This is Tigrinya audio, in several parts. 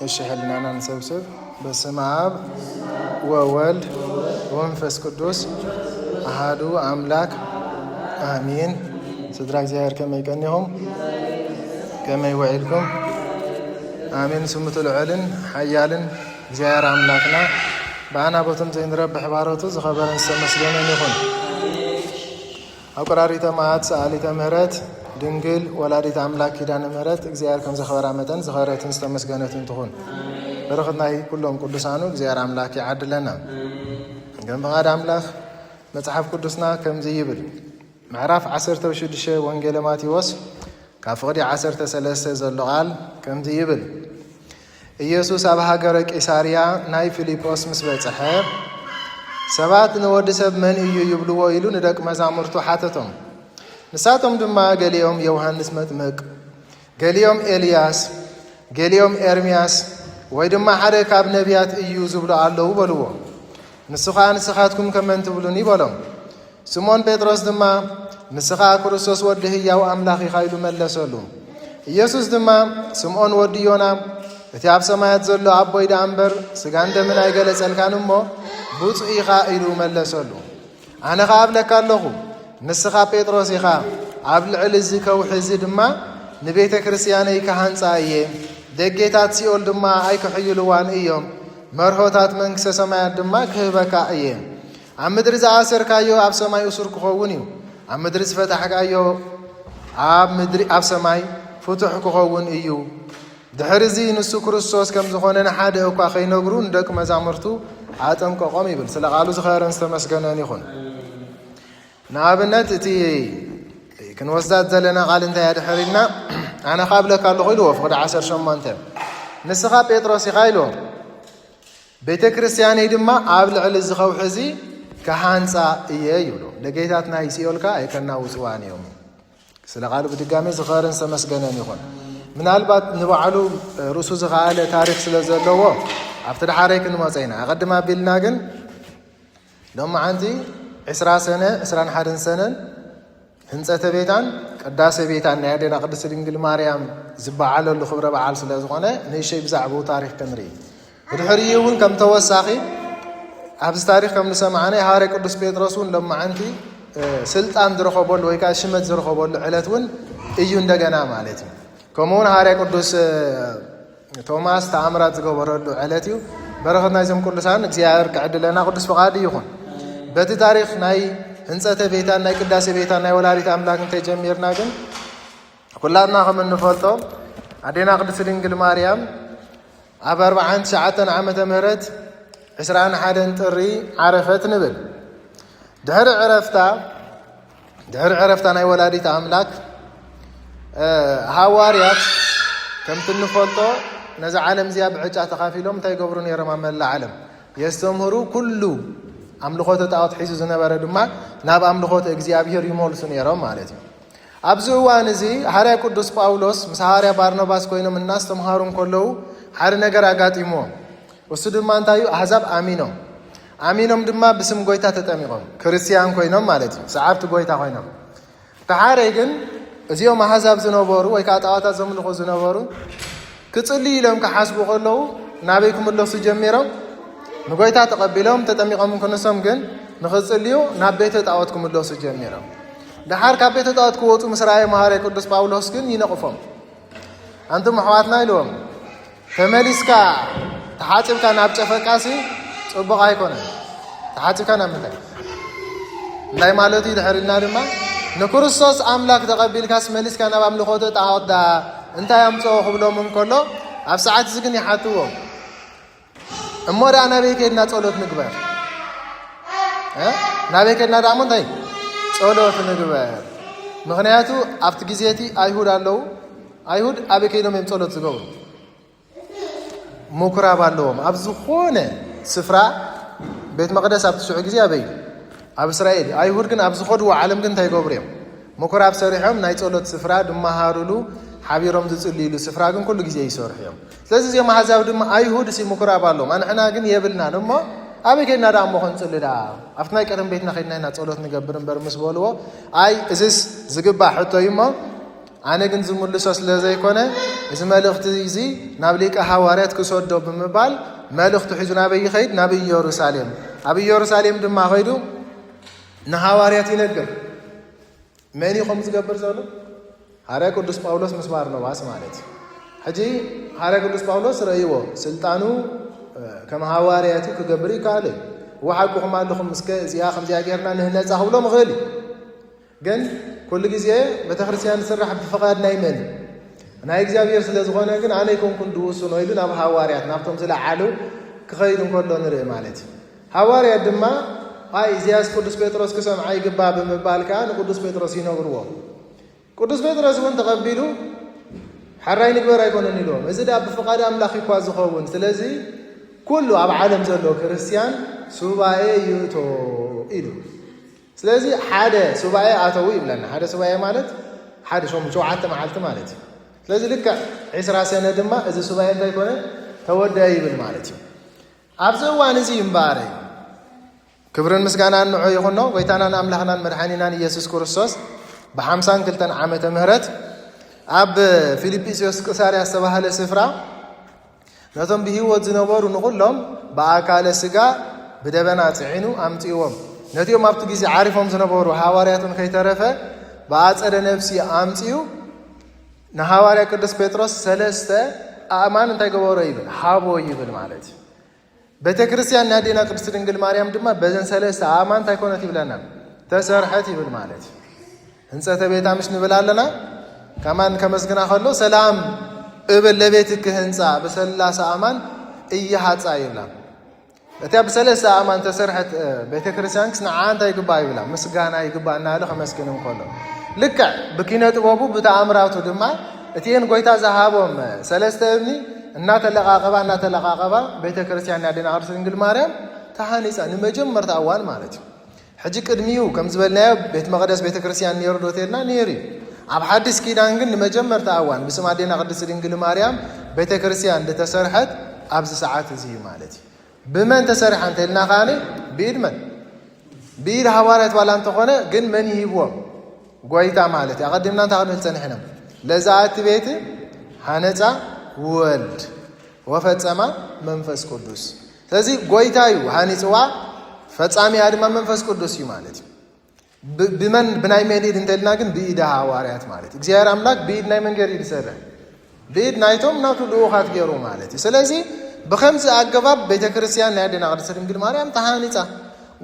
እሺ፣ ሕልናና ንሰብስብ። በስመ አብ ወወልድ ወመንፈስ ቅዱስ አሃዱ አምላክ አሜን። ስድራ እግዚኣብሔር ከመይ ቀኒኹም? ከመይ ውዒልኩም? አሜን። ስሙ ልዑልን ሓያልን እግዚኣብሔር ኣምላኽና ብኣና ቦቶም ዘይንረብሕ ባሮቱ ዝኸበረን ዝተመስገነን ይኹን። ኣቁራሪተ መዓት ሰኣሊተ ምህረት ድንግል ወላዲት ኣምላክ ኪዳነ ምህረት እግዚኣብሔር ከም ዘኸበራ መጠን ዝኸበረትን ዝተመስገነትን ትኹን። በረኸት ናይ ኩሎም ቅዱሳኑ እግዚኣብሔር ኣምላክ ይዓድለና። ከም ፍቓድ ኣምላኽ መጽሓፍ ቅዱስና ከምዚ ይብል። ምዕራፍ ዓሰርተ ሽዱሽተ ወንጌለ ማቴዎስ ካብ ፍቕዲ ዓሰርተ ሰለስተ ዘሎ ቃል ከምዚ ይብል። ኢየሱስ ኣብ ሃገረ ቂሳርያ ናይ ፊልጶስ ምስ በጽሐ፣ ሰባት ንወዲ ሰብ መን እዩ ይብልዎ ኢሉ ንደቂ መዛሙርቱ ሓተቶም። ንሳቶም ድማ ገሊኦም ዮሃንስ መጥምቅ፣ ገሊኦም ኤልያስ፣ ገሊኦም ኤርምያስ ወይ ድማ ሓደ ካብ ነቢያት እዩ ዝብሉ ኣለዉ በልዎ። ንሱ ኸኣ ንስኻትኩም ከመን ትብሉኒ በሎም። ስምዖን ጴጥሮስ ድማ ንስኻ ክርስቶስ ወዲ ህያው ኣምላኽ ኢኻ ኢሉ መለሰሉ። ኢየሱስ ድማ ስምዖን ወዲ ዮና እቲ ኣብ ሰማያት ዘሎ ኣቦይ ደኣ እምበር ስጋን ደምን ኣይገለጸልካን እሞ ብፁዕ ኢኻ ኢሉ መለሰሉ። ኣነ ኸኣ እብለካ ኣለኹ፣ ንስኻ ጴጥሮስ ኢኻ፣ ኣብ ልዕሊ እዚ ከውሒ እዚ ድማ ንቤተ ክርስትያነይ ክሃንጻ እየ፣ ደጌታት ሲኦል ድማ ኣይክሕይልዋን እዮም፣ መርሆታት መንግስተ ሰማያት ድማ ክህበካ እየ። ኣብ ምድሪ ዝኣሰርካዮ ኣብ ሰማይ እሱር ክኸውን እዩ፣ ኣብ ምድሪ ዝፈታሕካዮ ኣብ ምድሪ ኣብ ሰማይ ፍቱሕ ክኸውን እዩ። ድሕሪ እዚ ንሱ ክርስቶስ ከም ዝኾነ ንሓደ እኳ ከይነግሩ ንደቂ መዛሙርቱ ኣጠንቀቖም ይብል። ስለ ቃሉ ዝኸበረን ዝተመስገነን ይኹን። ንኣብነት እቲ ክንወስዳት ዘለና ቃል እንታይ እያ ድሕር ኢልና፣ ኣነ ካብ ለካ ኣለኹ ኢልዎ ፍቕዲ ዓሰርተ ሸሞንተ። ንስኻ ጴጥሮስ ኢኻ ኢልዎ። ቤተ ክርስትያነይ ድማ ኣብ ልዕሊ እዚ ከውሒ እዚ ክሃንጻ እየ ይብሎ። ደጌታት ናይ ሲኦል ከኣ ኣይከናውጽዋን እዮም። ስለ ቃሉ ብድጋሜ ዝኸርን ዝተመስገነን ይኹን። ምናልባት ንባዕሉ ርእሱ ዝኸኣለ ታሪኽ ስለ ዘለዎ ኣብቲ ደሓረይ ክንመጸ ኢና። ኣቐድም ኣቢልና ግን ሎማዓንቲ ዕስራ ሰነ፣ ዕስራን ሓደን ሰነን ህንጸተ ቤታን ቅዳሴ ቤታን ናይ ኣዴና ቅድስት ድንግል ማርያም ዝበዓለሉ ክብረ በዓል ስለ ዝኾነ ንእሸይ ብዛዕባኡ ታሪኽ ክንርኢ። ብድሕሪኡ እውን ከም ተወሳኺ ኣብዚ ታሪኽ ከም ዝሰማዕናዮ ሃዋርያ ቅዱስ ጴጥሮስ እውን ሎማዓንቲ ስልጣን ዝረኸበሉ ወይ ከዓ ሽመት ዝረኸበሉ ዕለት እውን እዩ እንደገና ማለት እዩ። ከምኡ እውን ሃዋርያ ቅዱስ ቶማስ ተኣምራት ዝገበረሉ ዕለት እዩ። በረኸት ናይዞም ቅዱሳን እግዚኣብሔር ክዕድለና ቅዱስ ፍቓዱ ይኹን። በቲ ታሪኽ ናይ ህንጸተ ቤታን ናይ ቅዳሴ ቤታን ናይ ወላዲት ኣምላክ እንተጀሚርና ግን ኩላትና ከም እንፈልጦ ኣዴና ቅድስት ድንግል ማርያም ኣብ ኣርብዓን ትሽዓተን ዓመተ ምህረት ዕስራን ሓደን ጥሪ ዓረፈት ንብል። ድሕሪ ዕረፍታ ድሕሪ ዕረፍታ ናይ ወላዲት ኣምላክ ሃዋርያት ከምቲ እንፈልጦ ነዛ ዓለም እዚኣ ብዕጫ ተኻፊሎም እንታይ ይገብሩ ነይሮም? ኣብ መላእ ዓለም የስተምህሩ፣ ኩሉ ኣምልኾተ ጣዖት ሒዙ ዝነበረ ድማ ናብ ኣምልኾተ እግዚኣብሔር ይመልሱ ነይሮም ማለት እዩ። ኣብዚ እዋን እዚ ሃዋርያ ቅዱስ ጳውሎስ ምስ ሃዋርያ ባርናባስ ኮይኖም እናስተምሃሩ እንከለዉ ሓደ ነገር ኣጋጢምዎም። እሱ ድማ እንታይ እዩ? ኣህዛብ ኣሚኖም ኣሚኖም ድማ ብስም ጎይታ ተጠሚቖም ክርስትያን ኮይኖም ማለት እዩ፣ ሰዓብቲ ጎይታ ኮይኖም። ደሓረይ ግን እዚኦም ኣህዛብ ዝነበሩ ወይ ከዓ ጣዖታት ዘምልኹ ዝነበሩ ክጽልዩ ኢሎም ክሓስቡ ከለዉ ናበይ ክምለሱ ጀሚሮም? ንጎይታ ተቐቢሎም ተጠሚቖም ክንሶም ግን ንኽጽልዩ ናብ ቤተ ጣዖት ክምለሱ ጀሚሮም። ደሓር ካብ ቤተ ጣዖት ክወፁ ምስ ረኣየ ሃዋርያ ቅዱስ ጳውሎስ ግን ይነቕፎም። ኣንቱም ኣሕዋትና ኢልዎም፣ ተመሊስካ ተሓጺብካ ናብ ጨፈቃሲ ጽቡቕ ኣይኮነን። ተሓጺብካ ናብ ምንታይ? እንታይ ማለት እዩ? ድሕር ኢልና ድማ ንክርስቶስ ኣምላክ ተቐቢልካስ መሊስካ ናብ ኣምልኾተ ጣዖት ደኣ እንታይ ኣምጽኦ ክብሎም እንከሎ፣ ኣብ ሰዓት እዚ ግን ይሓትዎ፣ እሞ ደኣ ናበይ ከድና ጸሎት ንግበር? እ? ናበይ ከድና ደኣ እሞ እንታይ? ጸሎት ንግበር። ምኽንያቱ ኣብቲ ግዜ እቲ ኣይሁድ ኣለዉ። ኣይሁድ ኣበይ ከይዶም እዮም ጸሎት ዝገብሩ? ምኩራብ ኣለዎም። ኣብ ዝኾነ ስፍራ ቤት መቕደስ ኣብቲ ሽዑ ግዜ ኣበይ እዩ? ኣብ እስራኤል እዩ። ኣይሁድ ግን ኣብ ዝኸድዎ ዓለም ግን እንታይ ይገብሩ እዮም? ምኩራብ ሰሪሖም ናይ ጸሎት ስፍራ ድመሃሩሉ ሓቢሮም ዝጽልዩሉ ስፍራ ግን ኩሉ ግዜ ይሰርሑ እዮም። ስለዚ እዚኦም ኣሕዛብ ድማ ኣይሁድ ሲ ምኩራብ ኣለዎም፣ ኣንሕና ግን የብልናን። እሞ ኣበይ ከድና ደኣ እሞ ክንጽሊ ደኣ? ኣብቲ ናይ ቀደም ቤትና ከድና ኢና ጸሎት ንገብር እምበር ምስ በልዎ፣ ኣይ እዝስ ዝግባእ ሕቶ እዩ እሞ ኣነ ግን ዝምልሶ ስለ ዘይኮነ፣ እዚ መልእኽቲ እዚ ናብ ሊቀ ሃዋርያት ክሰዶ ብምባል፣ መልእኽቱ ሒዙ ናበይ ይኸይድ? ናብ ኢየሩሳሌም። ኣብ ኢየሩሳሌም ድማ ኸይዱ ንሃዋርያት ይነግር። መን እዩ ከምኡ ዝገብር ዘሎ? ሃዋርያ ቅዱስ ጳውሎስ ምስ ባርናባስ ማለት እዩ። ሕጂ ሃዋርያ ቅዱስ ጳውሎስ ረእይዎ፣ ስልጣኑ ከም ሃዋርያት ክገብር ይከኣል እዩ። እወ ሓቅኹም ኣለኹም፣ እስከ እዚኣ ከምዚኣ ጌርና ንህነጻ ክብሎም ይኽእል እዩ። ግን ኩሉ ግዜ ቤተክርስትያን ዝስራሕ ብፍቓድ ናይ መን እዩ? ናይ እግዚኣብሔር ስለ ዝኾነ ግን ኣነ ኣይኮንኩን ድውስኖ ኢሉ ናብ ሃዋርያት፣ ናብቶም ዝለዓሉ ክኸይድ እንከሎ ንርኢ ማለት እዩ። ሃዋርያት ድማ ኣይ እዚያስ ቅዱስ ጴጥሮስ ክሰምዓ ይግባእ ብምባል ከዓ ንቅዱስ ጴጥሮስ ይነግርዎ። ቅዱስ ጴጥሮስ እውን ተቐቢሉ ሓራይ ንግበር ኣይኮነን ኢልዎም። እዚ ደኣ ብፍቓድ ኣምላኽ እኳ ዝኸውን፣ ስለዚ ኩሉ ኣብ ዓለም ዘሎ ክርስትያን ሱባኤ ይእቶ ኢሉ። ስለዚ ሓደ ሱባኤ ኣተዉ ይብለና። ሓደ ሱባኤ ማለት ሓደ ሸም ሸውዓተ መዓልቲ ማለት እዩ። ስለዚ ልክዕ ዒስራ ሰነ ድማ እዚ ሱባኤ እንታይ ኮነ? ተወደአ ይብል ማለት እዩ። ኣብዚ እዋን እዚ እምበኣር ክብርን ምስጋናን ንዑ ይኹኖ፣ ጎይታናን ኣምላኽናን መድሓኒናን ኢየሱስ ክርስቶስ ብሓምሳን ክልተን ዓመተ ምህረት ኣብ ፊልጵስዮስ ቅሳርያ ዝተባህለ ስፍራ ነቶም ብህይወት ዝነበሩ ንኹሎም ብኣካለ ስጋ ብደበና ጽዒኑ ኣምጽእዎም። ነቲኦም ኣብቲ ግዜ ዓሪፎም ዝነበሩ ሃዋርያትን ከይተረፈ ብኣጸደ ነፍሲ ኣምጽኡ ንሃዋርያ ቅዱስ ጴጥሮስ ሰለስተ ኣእማን እንታይ ገበሮ ይብል? ሃቦ ይብል ማለት እዩ። ቤተ ክርስቲያን ናይ ኣዴና ቅድስት ድንግል ማርያም ድማ በዘን ሰለስተ ኣእማን እንታይ ኮነት ይብለና? ተሰርሐት ይብል ማለት እዩ። ህንጸተ ቤታ ምሽ ንብል ኣለና። ከማን ከመስግና ከሎ ሰላም እብል ለቤትኪ ህንጻ ብሰላሳ ኣእማን እየሃጻ ይብላ። እቲያ ብሰለስተ ኣእማን ተሰርሐት ቤተ ክርስቲያን ክስ ንዓ እንታይ ይግባእ ይብላ? ምስጋና ይግባእ እናበለ ከመስግን እንከሎ ልክዕ ብኪነ ጥበቡ ብተኣምራቱ ድማ እቲኤን ጎይታ ዝሃቦም ሰለስተ እምኒ እናተለቓቐባ እናተለቓቐባ ቤተ ክርስቲያን ናይ ኣዴና ቅድስት ድንግል ማርያም ተሃኒፃ ንመጀመርታ እዋን ማለት እዩ። ሕጂ ቅድሚኡ ከም ዝበልናዮ ቤት መቕደስ ቤተ ክርስቲያን ነይሩ ዶ ተልና? ነይሩ እዩ። ኣብ ሓድሽ ኪዳን ግን ንመጀመርታ እዋን ብስም ኣዴና ቅድስት ድንግል ማርያም ቤተ ክርስቲያን ዝተሰርሐት ኣብዚ ሰዓት እዚ እዩ ማለት እዩ። ብመን ተሰሪሓ እንተልና ከዓኒ ብኢድ መን? ብኢድ ሃዋርያት ዋላ እንተኾነ ግን መን ይሂብዎም? ጎይታ ማለት እዩ። ኣቐዲምና እንታይ ክንብል ጸኒሕና? ለዛ ኣቲ ቤት ሃነጻ ወልድ ወፈጸማ መንፈስ ቅዱስ። ስለዚ ጎይታ እዩ ሃኒጽዋ፣ ፈጻሚያ ድማ መንፈስ ቅዱስ እዩ ማለት እዩ። ብ- ብመን ብናይ መን ኢድ እንተልና ግን ብኢድ ሃዋርያት ማለት እዩ። እግዚኣብሔር ኣምላክ ብኢድ ናይ መን ገይሩ እዩ ዝሰርሕ? ብኢድ ናይቶም ናቱ ልኡኻት ገይሩ ማለት እዩ። ስለዚ ብከምዚ ኣገባብ ቤተ ክርስቲያን ናይ ኣዴና ቅድስት ድንግል ማርያም ተሃኒፃ።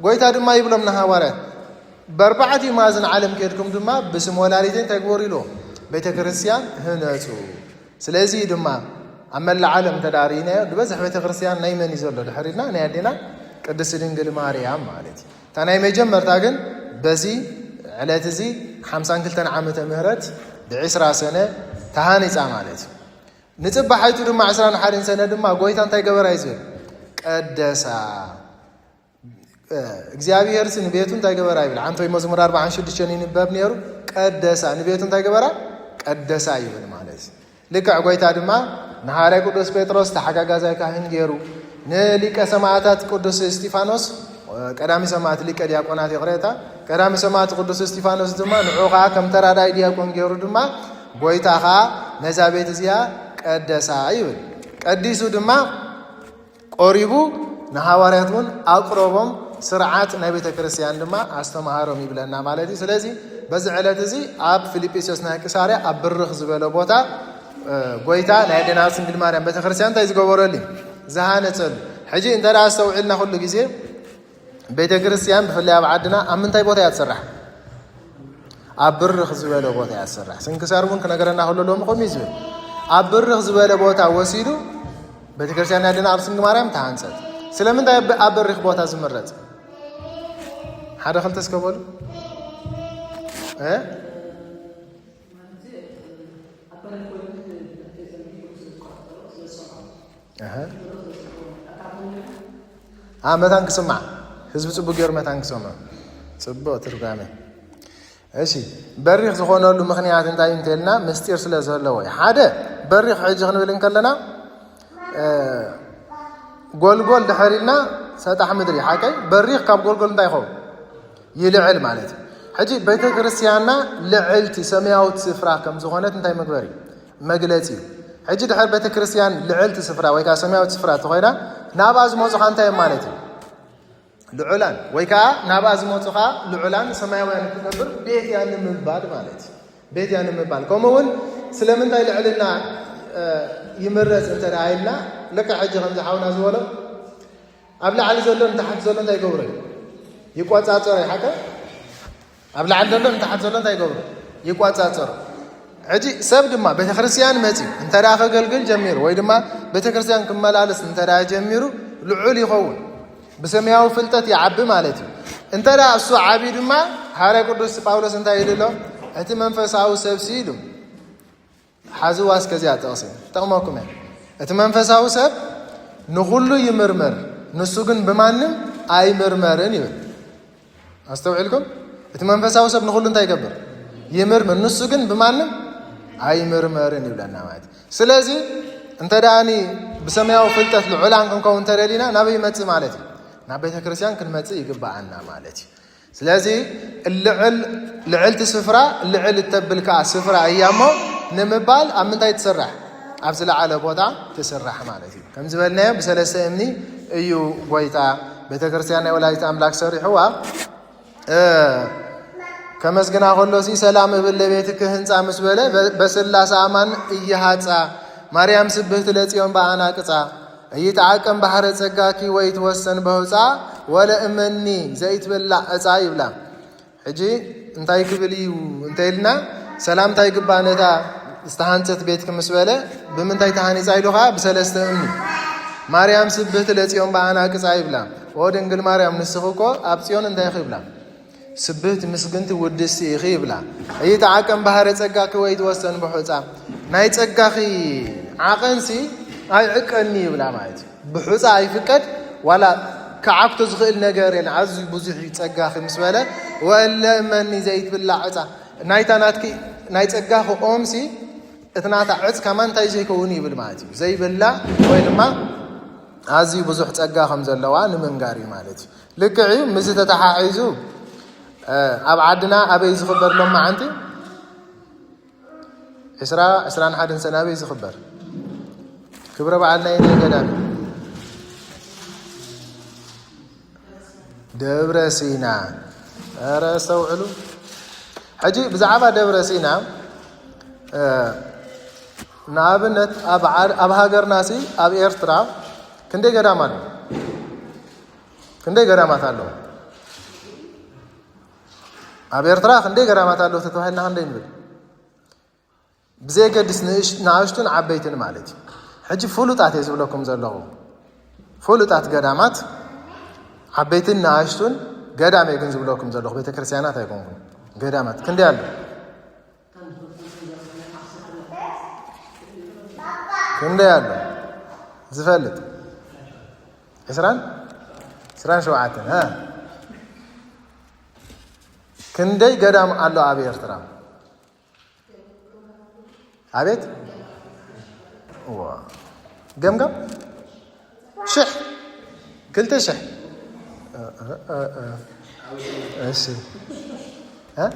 ጎይታ ድማ ይብሎም ንሃዋርያት በርባዕቲኡ ማእዝን ዓለም ከድኩም ድማ ብስም ወላዲተይ እንታይ ግበሩ ኢልዎም? ቤተ ክርስቲያን ህነፁ። ስለዚ ድማ ኣብ መላእ ዓለም እንተ ደኣ ርኢናዮ ዝበዝሕ ቤተ ክርስቲያን ናይ መን እዩ ዘሎ ድሕሪና? ናይ ኣዴና ቅድስት ድንግል ማርያም ማለት እዩ። እታ ናይ መጀመርታ ግን በዚ ዕለት እዚ ሓምሳን ክልተን ዓመተ ምህረት ብዕስራ ሰነ ተሃኒፃ ማለት እዩ። ንፅባሓይቱ ድማ ዕስራን ሓደን ሰነ ድማ ጎይታ እንታይ ገበራ እዩ ዝብል? ቀደሳ። እግዚኣብሔር ሲ ንቤቱ እንታይ ገበራ ይብል? ዓንቶይ መዝሙር ኣርባዓን ሽዱሽተን ይንበብ ነይሩ። ቀደሳ፣ ንቤቱ እንታይ ገበራ? ቀደሳ ይብል ማለት እዩ። ልክዕ ጎይታ ድማ ንሃዋርያ ቅዱስ ጴጥሮስ ተሓጋጋዛይ ካህን ገይሩ፣ ንሊቀ ሰማዕታት ቅዱስ እስጢፋኖስ ቀዳሚ ሰማዕት ሊቀ ዲያቆናት ይቕሬታ፣ ቀዳሚ ሰማዕት ቅዱስ እስጢፋኖስ ድማ ንዑ ከዓ ከም ተራዳይ ዲያቆን ገይሩ ድማ ጎይታ ከዓ ነዛ ቤት እዚኣ ቀደሳ ይብል። ቀዲሱ ድማ ቆሪቡ ንሃዋርያት እውን ኣቅረቦም፣ ስርዓት ናይ ቤተ ክርስቲያን ድማ ኣስተምሃሮም ይብለና ማለት እዩ። ስለዚ በዚ ዕለት እዚ ኣብ ፊልጵስዮስ ናይ ቅሳርያ ኣብ ብርኽ ዝበለ ቦታ ጎይታ ናይ ኣዴና ስንግል ማርያም ቤተ ክርስቲያን እንታይ ዝገበረሉ? ዝሃነፀሉ። ሕጂ እንተ ኣስተውዕልና ኩሉ ግዜ ቤተ ክርስቲያን ብፍላይ ኣብ ዓድና ኣብ ምንታይ ቦታ እያ ትስራሕ? ኣብ ብርኽ ዝበለ ቦታ እያ ትስራሕ። ስንክሳር እውን ክነገረና ከሎ ሎሚ ከምኡ እዩ ዝብል። ኣብ ብርኽ ዝበለ ቦታ ወሲዱ ቤተክርስትያን ናይ ኣዴና ቅድስት ድንግል ማርያም ተሃንጸት። ስለምንታይ ኣብ ብርኽ ቦታ ዝምረጽ? ሓደ ክልተ እስከ በሉ። መታን ክስማዕ፣ ህዝቢ ጽቡቅ ገይሩ መታን ክሰምዖ። ጽቡቅ ትርጓሜ። እሺ፣ በሪኽ ዝኾነሉ ምኽንያት እንታይ እንተልና ምስጢር ስለ ዘለዎ እዩ። ሓደ በሪኽ ሕጂ ክንብል እንከለና ጎልጎል ድሕር ኢልና ሰጣሕ ምድሪ ሓቀይ። በሪኽ ካብ ጎልጎል እንታይ ይኸውን? ይልዕል ማለት እዩ። ሕጂ ቤተ ክርስቲያንና ልዕልቲ ሰማያዊት ስፍራ ከም ዝኾነት እንታይ መግበሪ መግለጺ እዩ። ሕጂ ድሕር ቤተ ክርስቲያን ልዕልቲ ስፍራ ወይ ከዓ ሰማያዊት ስፍራ ተኾይና፣ ናብኣ ዝመፁኻ እንታይ ማለት እዩ? ልዑላን። ወይ ከዓ ናብኣ ዝመፁኻ ልዑላን ሰማያውያን ክትገብር ቤት እያ ንምባል ማለት እዩ። ቤት እያ ንምባል። ከምኡ እውን ስለምንታይ ልዕልና ይምረፅ እንተ ኢልና፣ ልክዕ ሕጂ ከምዚ ሓውና ዝበሎ፣ ኣብ ላዕሊ ዘሎ ንታሕቲ ዘሎ እንታይ ይገብሮ እዩ? ይቆፃፀሮ እዩ። ሓቀ ኣብ ላዕሊ ዘሎ ንታሕቲ ዘሎ እንታይ ይገብሮ? ይቆፃፀሮ። ሕጂ ሰብ ድማ ቤተክርስትያን መፅዩ እንተ ደኣ ከገልግል ጀሚሩ ወይ ድማ ቤተክርስትያን ክመላለስ እንተ ደኣ ጀሚሩ ልዑል ይኸውን፣ ብሰማያዊ ፍልጠት ይዓቢ ማለት እዩ። እንተ ደኣ እሱ ዓብዩ ድማ፣ ሃዋርያ ቅዱስ ጳውሎስ እንታይ ኢሉ ኣሎ? እቲ መንፈሳዊ ሰብሲ ኢሉ፣ ሓዝዋ እስከዚኣ ጥቕሲ ትጠቕመኩም እያ። እቲ መንፈሳዊ ሰብ ንኹሉ ይምርመር፣ ንሱ ግን ብማንም ኣይምርመርን ይብል። ኣስተውዒልኩም? እቲ መንፈሳዊ ሰብ ንኹሉ እንታይ ይገብር? ይምርምር፣ ንሱ ግን ብማንም ኣይምርመርን ይብለና ማለት እዩ። ስለዚ እንተ ደኣኒ ብሰማያዊ ፍልጠት ልዑላን ክንከውን እንተደሊና ናበይ ይመጽእ ማለት እዩ? ናብ ቤተ ክርስቲያን ክንመጽእ ይግብኣና ማለት እዩ። ስለዚ ልዕል-፣ ልዕልቲ ስፍራ ልዕል እተብል ከኣ ስፍራ እያ እሞ ንምባል ኣብ ምንታይ ትስራሕ? ኣብ ዝለዓለ ቦታ ትስራሕ ማለት እዩ። ከም ዝበልናዮ ብሰለስተ እምኒ እዩ ጎይታ ቤተ ክርስቲያን ናይ ወላዲት ኣምላክ ሰሪሕዋ። እ፣ ከመስግና ከሎሲ ሰላም እብል ለቤትኪ ህንጻ ምስ በለ በ-፣ በስላሰ ኣማን እየሃጻ ማርያም ስብህቲ ለጽዮን በኣናቅጻ እይትዓቀም ባሕረ ጸጋኪ ወይትወሰን በውጻ ወለ እመኒ ዘይትብላዕ ዕጻ ይብላ። ሕጂ እንታይ ክብል እዩ እንተ ኢልና፣ ሰላምታ ይግባ ነታ ዝተሃንጸት ቤትኪ ምስ በለ፣ ብምንታይ ተሃኒጻ ኢሉ ኸዓ ብሰለስተ እምኒ። ማርያም ስብህቲ ለጽዮን በኣናቅጻ ይብላ። ኦ ድንግል ማርያም ንስኺ እኮ ኣብ ጽዮን እንታይ ኢኺ ይብላ? ስብህቲ ምስግንቲ ውድስቲ ኢኺ ይብላ። እይትዓቀም ባህረ ጸጋኪ ወይትወሰን ብሑጻ። ናይ ጸጋኺ ዓቐንሲ ኣይዕቀኒ ይብላ ማለት እዩ። ብሑጻ ኣይፍቀድ፣ ዋላ ክዓግቶ ዝኽእል ነገር የለን። ኣዝዩ ብዙሕ እዩ ጸጋኺ ምስ በለ፣ ወእለ እመኒ ዘይትብላዕ ዕጻ። ናይታ ናትኪ ናይ ጸጋኺ ኦምሲ እቲ ናታ ዕጽ ከማን እንታይ ዘይከውን ይብል ማለት እዩ። ዘይብላዕ ወይ ድማ ኣዝዩ ብዙሕ ጸጋ ከም ዘለዋ ንምንጋር እዩ ማለት እዩ። ልክዕ እዩ። ምስዚ ተተሓሒዙ፣ እ፣ ኣብ ዓድና ኣበይ ዝኽበር ሎማዓንቲ? ዕስራ፣ ዕስራን ሓደን ሰነ ኣበይ ዝኽበር ክብረ በዓል ናይ ናይ ገዳም? ደብረ ሲና። ኧረ ኣስተውዕሉ። ሕጂ ብዛዕባ ደብረ ሲና፣ እ፣ ንኣብነት ኣብ ዓ-፣ ኣብ ሃገርናሲ ኣብ ኤርትራ ክንደይ ገዳም ኣሎ? ክንደይ ገዳማት ኣለዉ? ኣብ ኤርትራ ክንደይ ገዳማት ኣለዉ ተተባሂልና ክንደይ ንብል? ብዘየገድስ ንእሽ-፣ ንኣሽቱን ዓበይትን ማለት እዩ። ሕጂ ፍሉጣት እየ ዝብለኩም ዘለኹ። ፍሉጣት ገዳማት፣ ዓበይትን ንኣሽቱን ገዳም እየ ግን ዝብለኩም ዘለኹ። ቤተክርስትያናት ኣይኮንኩም። ገዳማት ክንደይ ኣሎ? ክንደይ ኣሎ? ዝፈልጥ? ዕስራን? ዕስራን ሸውዓተን፣ እ? ክንደይ ገዳም ኣሎ ኣብ ኤርትራ? ኣቤት? ዋ። ገምገም? ሽሕ? ክልተ ሽሕ? እ፣ እ፣ እ፣ እ። እሺ። እ?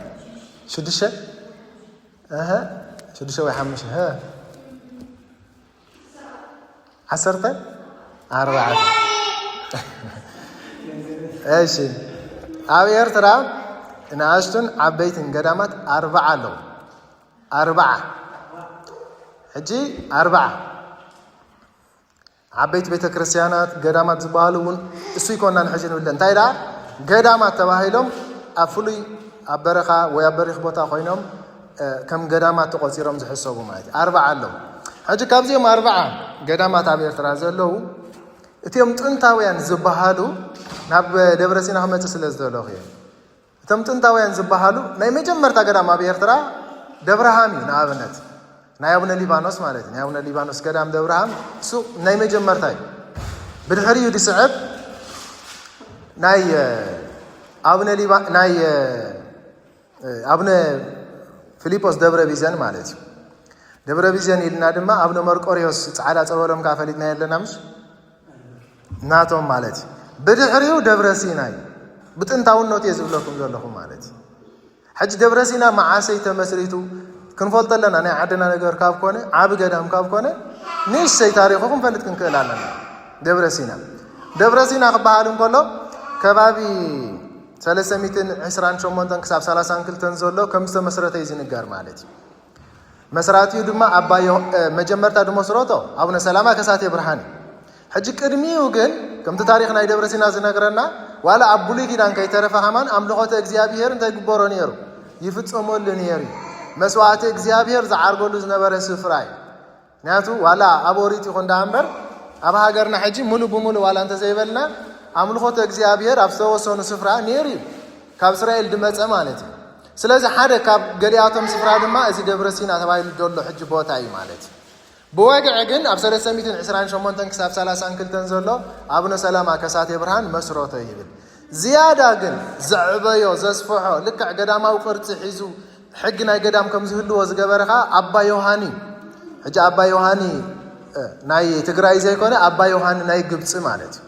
ሽዱሽተ? እህ፣ ሽዱሽተ ወይ ሓሙሽተ? እ። ዓሰርተ ኣርባዕተ። እሺ፣ ኣብ ኤርትራ ንኣሽቱን ዓበይትን ገዳማት ኣርባዓ ኣለዉ። ኣርባዓ። ሕጂ ኣርባዓ ዓበይቲ ቤተ ክርስቲያናት፣ ገዳማት ዝበሃሉ እውን እሱ ይኮናን ሕጂ ንብለን። እንታይ ደኣ ገዳማት ተባሂሎም ኣብ ፍሉይ ኣብ በረኻ ወይ ኣብ በሪኽ ቦታ ኮይኖም፣ እ፣ ከም ገዳማት ተቆጺሮም ዝሕሰቡ ማለት እዩ። ኣርባዓ ኣለዉ። ሕጂ ካብዚኦም ኣርባዓ ገዳማት ኣብ ኤርትራ ዘለዉ፣ እቲኦም ጥንታውያን ዝበሃሉ ናብ ደብረ ሲና ክመጽእ ስለ ዝደለኹ እየ። እቶም ጥንታውያን ዝበሃሉ ናይ መጀመርታ ገዳም ኣብ ኤርትራ ደብረሃም እዩ። ንኣብነት ናይ ኣቡነ ሊባኖስ ማለት እዩ። ናይ ኣቡነ ሊባኖስ ገዳም ደብረሃም እሱ ናይ መጀመርታ እዩ። ብድሕሪኡ ዝስዕብ ናይ፣ እ፣ ኣቡነ ሊባ-፣ ናይ፣ እ፣ ኣቡነ ፊሊጶስ ደብረ ቢዘን ማለት እዩ። ደብረ ቢዘን ኢልና ድማ ኣቡነ መርቆሪዎስ ጻዕዳ ጸበሎም ከኣ ፈሊጥና የለና ምሽ? ናቶም ማለት እዩ። ብድሕሪኡ ደብረ ሲናይ ብጥንታውነቱ እየ ዝብለኩም ዘለኹ ማለት እዩ። ሕጂ ደብረ ሲና መዓሰይ ተመስሪቱ ክንፈልጦ ኣለና። ናይ ዓድና ነገር ካብ ኮነ፣ ዓቢ ገዳም ካብ ኮነ፣ ንእሽተይ ታሪኹ ክንፈልጥ ክንክእል ኣለና። ደብረ ሲና፣ ደብረ ሲና ክበሃል እንከሎ ከባቢ ሰለስተ ሚእትን ዕስራን ሸሞንተን ክሳብ ሰላሳን ክልተን ዘሎ ከም ዝተመስረተ እዩ ዝንገር ማለት እዩ። መስራቲኡ ድማ ኣባ ዮ- እ፣ መጀመርታ ዝመስረቶ ኣቡነ ሰላማ ከሳቴ ብርሃን እዩ። ሕጂ ቅድሚኡ ግን ከምቲ ታሪኽ ናይ ደብረ ሲና ዝነግረና፣ ዋላ ኣብ ብሉይ ኪዳን ከይተረፈ ከማን ኣምልኾተ እግዚኣብሄር እንታይ ይግበሮ ነይሩ? ይፍጸመሉ ነይሩ እዩ። መስዋዕቲ እግዚኣብሄር ዝዓርገሉ ዝነበረ ስፍራ እዩ። ምክንያቱ ዋላ ኣብ ኦሪት ይኹን ደኣ እምበር ኣብ ሃገርና ሕጂ ሙሉ ብሙሉ ዋላ እንተዘይበልና ኣምልኾተ እግዚኣብሄር ኣብ ዝተወሰኑ ስፍራ ነይሩ እዩ። ካብ እስራኤል ድመጸ ማለት እዩ። ስለዚ ሓደ ካብ ገሊኣቶም ስፍራ ድማ እዚ ደብረ ሲና ተባሂሉ ዘሎ ሕጂ ቦታ እዩ ማለት እዩ። ብወግዒ ግን ኣብ ሰለስተ ሚእትን ዕስራን ሸሞንተን ክሳብ ሰላሳን ክልተን ዘሎ ኣቡነ ሰላማ ከሳቴ ብርሃን መስረቶ ይብል። ዝያዳ ግን ዘዕበዮ፣ ዘስፍሖ፣ ልክዕ ገዳማዊ ቅርጺ ሒዙ ሕጊ ናይ ገዳም ከም ዝህልዎ ዝገበረ ኸኣ ኣባ ዮሃኒ። ሕጂ ኣባ ዮሃኒ፣ እ፣ ናይ ትግራይ ዘይኮነ ኣባ ዮሃኒ ናይ ግብጺ ማለት እዩ።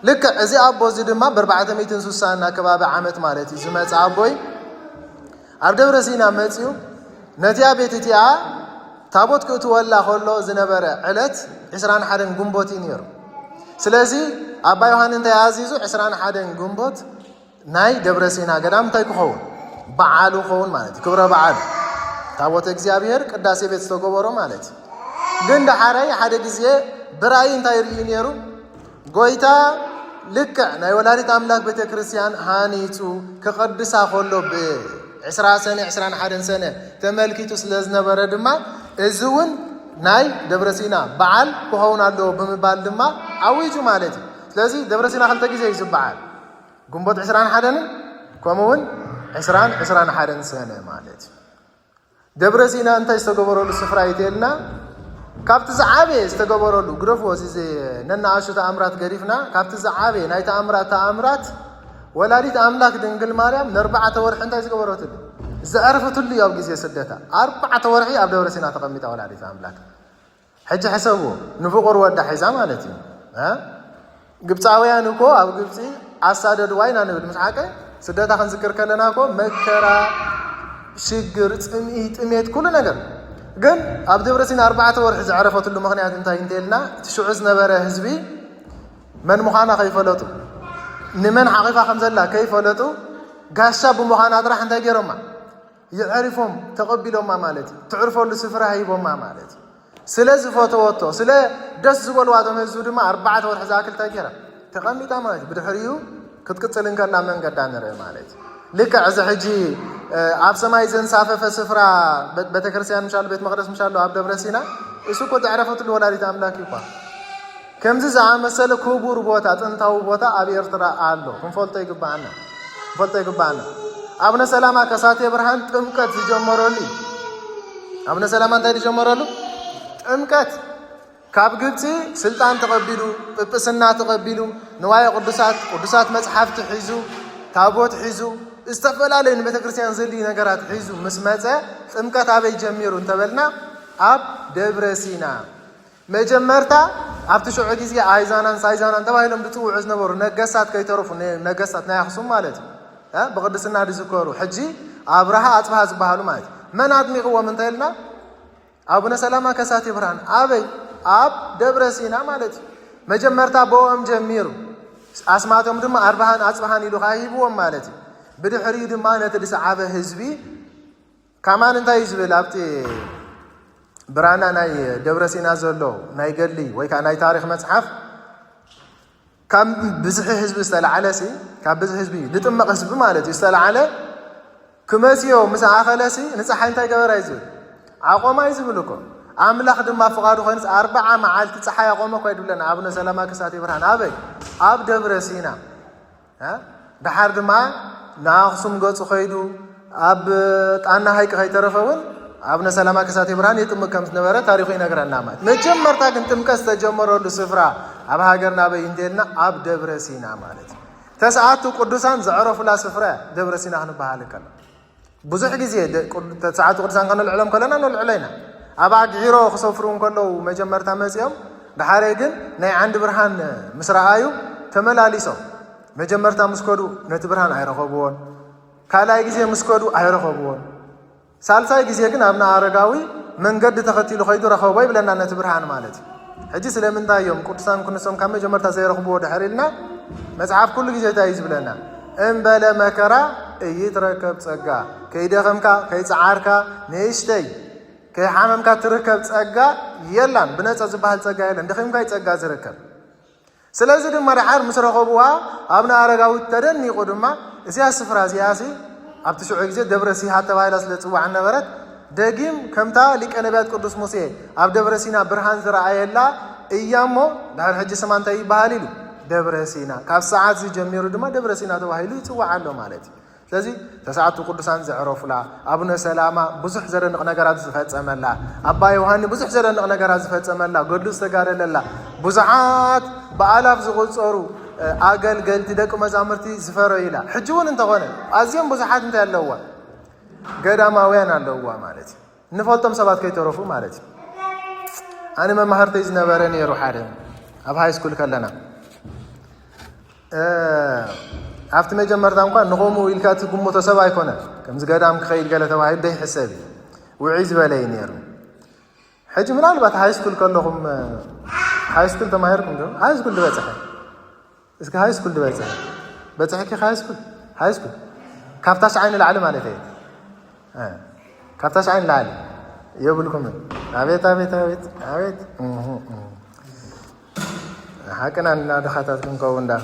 ልክዕ እዚ ኣቦ እዚ ድማ ብ ኣርባዕተ ሚእትን ስሳን ኣከባቢ ዓመት ማለት እዩ ዝመጽእ ኣቦይ ኣብ ደብረ ሲና መጺኡ ነቲያ ቤት እቲኣ ታቦት ክእትወላ ከሎ ዝነበረ ዕለት ዕስራን ሓደን ግንቦት እዩ ነይሩ። ስለዚ ኣባ ዮሃኒ እንታይ ኣዚዙ? ዕስራን ሓደን ግንቦት ናይ ደብረ ሲና ገዳም እንታይ ክኸውን? በዓሉ ክኸውን ማለት እዩ። ክብረ በዓሉ ታቦተ እግዚኣብሔር ቅዳሴ ቤት ዝተገበሮ ማለት እዩ። ግን ደሓራይ ሓደ ግዜ ብራእይ እንታይ ይርኢ ነይሩ? ጎይታ ልክዕ ናይ ወላዲት ኣምላክ ቤተ ክርስቲያን ሃኒጹ ክቐድሳ ከሎ ብ ዕስራ ሰነ፣ ዕስራን ሓደን ሰነ ተመልኪቱ ስለ ዝነበረ ድማ እዚ እውን ናይ ደብረ ሲና በዓል ክኸውን ኣለዎ ብምባል ድማ ኣዊጁ ማለት እዩ። ስለዚ ደብረ ሲና ክልተ ግዜ እዩ ዝበዓል። ግንቦት ዕስራን ሓደን ከምኡ እውን ዕስራን፣ ዕስራን ሓደን ሰነ ማለት እዩ። ደብረ ሲና እንታይ ዝተገበረሉ ስፍራ እዩ ተልና? ካብቲ ዝዓበየ ዝተገበረሉ፣ ግደፍዎ፣ እዚ ዚ-፣ ነናኣሹ ተኣምራት ገዲፍና፣ ካብቲ ዝዓበየ ናይ ተኣምራት ተኣምራት፣ ወላዲት ኣምላክ ድንግል ማርያም ንኣርባዕተ ወርሒ እንታይ ዝገበረትሉ? ዘዕረፈትሉ እዩ ኣብ ግዜ ስደታ። ኣርባዕተ ወርሒ ኣብ ደብረ ሲና ተቐሚጣ ወላዲት ኣምላክ። ሕጂ ሕሰብዎ፣ ንፍቑር ወዳ ሒዛ ማለት እዩ። እ? ግብፃውያን እኮ ኣብ ግብፂ ኣሳደድዋ ኢና ንብል፣ ምስ ሓቀ ስደታ ክንዝክር ከለና እኮ መከራ፣ ሽግር፣ ፅምኢ፣ ጥሜት፣ ኩሉ ነገር። ግን ኣብ ደብረ ሲና ኣርባዕተ ወርሒ ዘዕረፈትሉ ምኽንያት እንታይ እንተልና፣ እቲ ሽዑ ዝነበረ ህዝቢ መን ምዃና ከይፈለጡ፣ ንመን ሓቒፋ ከም ዘላ ከይፈለጡ፣ ጋሻ ብምዃና ጥራሕ እንታይ ገይሮማ? የዕሪፎም፣ ተቐቢሎማ ማለት እዩ። ትዕርፈሉ ስፍራ ሂቦማ ማለት እዩ። ስለ ዝፈተወቶ፣ ስለ ደስ ዝበልዋ እቶም ህዝቢ ድማ ኣርባዕተ ወርሒ ዝኣክል እንታይ ገይራ? ተቐሚጣ ማለት እዩ። ብድሕሪኡ ክትቅጽል እንከላ መንገዳ ንርኢ ማለት እዩ። ልክዕ እዚ ሕጂ፣ እ፣ ኣብ ሰማይ ዘንሳፈፈ ስፍራ፣ ቤ-፣ ቤተክርስትያን ምሻሉ፣ ቤት መቕደስ ምሻሉ ኣብ ደብረ ሲና፣ እሱ እኮ ዘዕረፈትሉ ወላዲት ኣምላክ እዩ እኳ። ከምዚ ዝኣመሰለ ክቡር ቦታ፣ ጥንታዊ ቦታ ኣብ ኤርትራ ኣሎ። ክንፈልጦ ይግባኣና። ክንፈልጦ ይግባኣና። ኣቡነ ሰላማ ከሳቴ ብርሃን ጥምቀት ዝጀመረሉ እዩ። ኣቡነ ሰላማ እንታይ ዝጀመረሉ? ጥምቀት። ካብ ግብፂ ስልጣን ተቐቢሉ፣ ጵጵስና ተቐቢሉ፣ ንዋየ ቅዱሳት፣ ቅዱሳት መጽሓፍቲ ሒዙ፣ ታቦት ሒዙ፣ ዝተፈላለዩ ንቤተ ክርስቲያን ዘድልዩ ነገራት ሒዙ ምስ መጸ፣ ጥምቀት ኣበይ ጀሚሩ እንተበልና፣ ኣብ ደብረ ሲና። መጀመርታ ኣብቲ ሽዑ ግዜ ኣይዛናን ሳይዛናን ተባሂሎም ዝጽውዑ ዝነበሩ ነገስታት ከይተረፉ፣ ነ-፣ ነገስታት ናይ ኣኽሱም ማለት እዩ፣ እ፣ ብቅድስና ዝዝከሩ፣ ሕጂ ኣብርሃ ኣጽብሃ ዝበሃሉ ማለት እዩ። መን ኣጥሚቕዎም እንተ ኢልና፣ ኣቡነ ሰላማ ከሳቴ ብርሃን። ኣበይ? ኣብ ደብረ ሲና ማለት እዩ። መጀመርታ ብኦም ጀሚሩ፣ ኣስማቶም ድማ ኣብርሃን ኣጽብሃን ኢሉ ከኣ ሂብዎም ማለት እዩ። ብድሕሪኡ ድማ ነቲ ዝሰዓበ ህዝቢ ከማን እንታይ እዩ ዝብል? ኣብቲ ብራና ናይ ደብረ ሲና ዘሎ ናይ ገድሊ ወይ ከዓ ናይ ታሪኽ መጽሓፍ፣ ካብ ብዝሒ ህዝቢ ዝተላዕለ ሲ፣ ካብ ብዝሒ ህዝቢ፣ ዝጥመቕ ህዝቢ ማለት እዩ፣ ዝተላዕለ ክመጽዮ ምስ ኣኸለ ሲ፣ ንጸሓይ እንታይ ገበራ እዩ ዝብል? ኣቆማ እዩ ዝብል እኮ። ኣምላኽ ድማ ፍቓዱ ኮይኑስ ኣርብዓ መዓልቲ ጸሓይ ኣቆመ እኳ እዩ ዝብለና ኣቡነ ሰላማ ከሳቴ ብርሃን። ኣበይ? ኣብ ደብረ ሲና። እ? ደሓር ድማ ንኣኽሱም ገጹ ከይዱ፣ ኣብ ጣና ሃይቅ ከይተረፈ እውን ኣቡነ ሰላማ ከሳቴ ብርሃን ይጥምቅ ከም ዝነበረ ታሪኹ ይነግረና ማለት። መጀመርታ ግን ጥምቀት ዝተጀመረሉ ስፍራ ኣብ ሃገርና ኣበይ እንተልና ኣብ ደብረ ሲና ማለት። ተስዓቱ ቅዱሳን ዘዕረፉላ ስፍራ እያ ደብረ ሲና ክንበሃል ከሎ። ብዙሕ ግዜ ደ-፣ ቅዱ-፣ ተስዓቱ ቅዱሳን ከነልዕሎም ከለና ነልዕሎ ኢና። ኣብ ኣግዒሮ ክሰፍሩ እንከለዉ መጀመርታ መጺኦም፣ ደሓረ ግን ናይ ዓንዲ ብርሃን ምስ ረኣዩ ተመላሊሶም። መጀመርታ ምስ ከዱ ነቲ ብርሃን ኣይረኸብዎን። ካልኣይ ግዜ ምስ ከዱ ኣይረኸብዎን። ሳልሳይ ግዜ ግን ኣብነ ኣረጋዊ መንገዲ ተኸቲሉ ከይዱ ረኸቦ ይብለና ነቲ ብርሃን ማለት እዩ። ሕጂ ስለምንታይ እዮም ቅዱሳን ክንሶም ካብ መጀመርታ ዘይረኽብዎ ድሕር ኢልና? መጽሓፍ ኩሉ ግዜ እንታይ እዩ ዝብለና? እምበለ መከራ እይትረከብ ጸጋ። ከይደኸምካ፣ ከይጸዓርካ፣ ንእሽተይ ከይሓመምካ ትርከብ ጸጋ የላን። ብነጻ ዝበሃል ጸጋ የለን። ደኺምካ እዩ ጸጋ ዝርከብ። ስለዚ ድማ ደሓር ምስ ረኸብዋ ኣብነ ኣረጋዊ ተደኒቑ ድማ እዚኣ ስፍራ እዚኣሲ ኣብቲ ሽዑ ግዜ ደብረ ሲሃ ተባሂላ ስለ ትጽዋዕ ነበረት፣ ደጊም ከምታ ሊቀ ነቢያት ቅዱስ ሙሴ ኣብ ደብረ ሲና ብርሃን ዝረኣየላ እያ እሞ ድሕር ሕጂ ስማ እንታይ ይበሃል ኢሉ? ደብረ ሲና። ካብ ሰዓት እዚ ጀሚሩ ድማ ደብረ ሲና ተባሂሉ ይጽዋዕ ኣሎ ማለት እዩ። ስለዚ ተስዓቱ ቅዱሳን ዘዕረፉላ፣ ኣቡነ ሰላማ ብዙሕ ዘደንቕ ነገራት ዝፈጸመላ፣ ኣባ ዮሃኒ ብዙሕ ዘደንቕ ነገራት ዝፈጸመላ፣ ገድሉ ዝተጋደለላ፣ ብዙሓት ብኣላፍ ዝቑጸሩ ኣገልገልቲ ደቂ መዛሙርቲ ዝፈረዩላ፣ ሕጂ እውን እንተኾነ ኣዝዮም ብዙሓት እንታይ ኣለውዋ? ገዳማውያን ኣለውዋ ማለት እዩ። እንፈልጦም ሰባት ከይተረፉ ማለት እዩ። ኣነ መማህርተይ ዝነበረ ነይሩ ሓደ ኣብ ሃይ ስኩል ከለና፣ ኣብቲ መጀመርታ እንኳን ንኸምኡ ኢልካ ትግምቶ ሰብ ኣይኮነን። ከምዚ ገዳም ክኸይድ ገለ ተባሂሉ ዘይሕሰብ እዩ። ውዕይ ዝበለ እዩ ነይሩ። ሕጂ ምናልባት ሃይ ስኩል ከለኹም፣ ሃይ ስኩል ተማሂርኩም ዶ? ሃይ ስኩል ዝበጽሐ፣ እስኪ ሃይ ስኩል ዝበጽሐ በጽሕኪ? ሃይ ስኩል፣ ሃይ ስኩል ካብ ታሽዓይ ንላዕሊ ማለት እየ። እ፣ ካብ ታሽዓይ ንላዕሊ የብልኩምን። ኣቤት፣ ኣቤት፣ ኣቤት፣ ኣቤት። እህ፣ እህ። ሓቅና እና ድኻታት ክንከውን ዳ።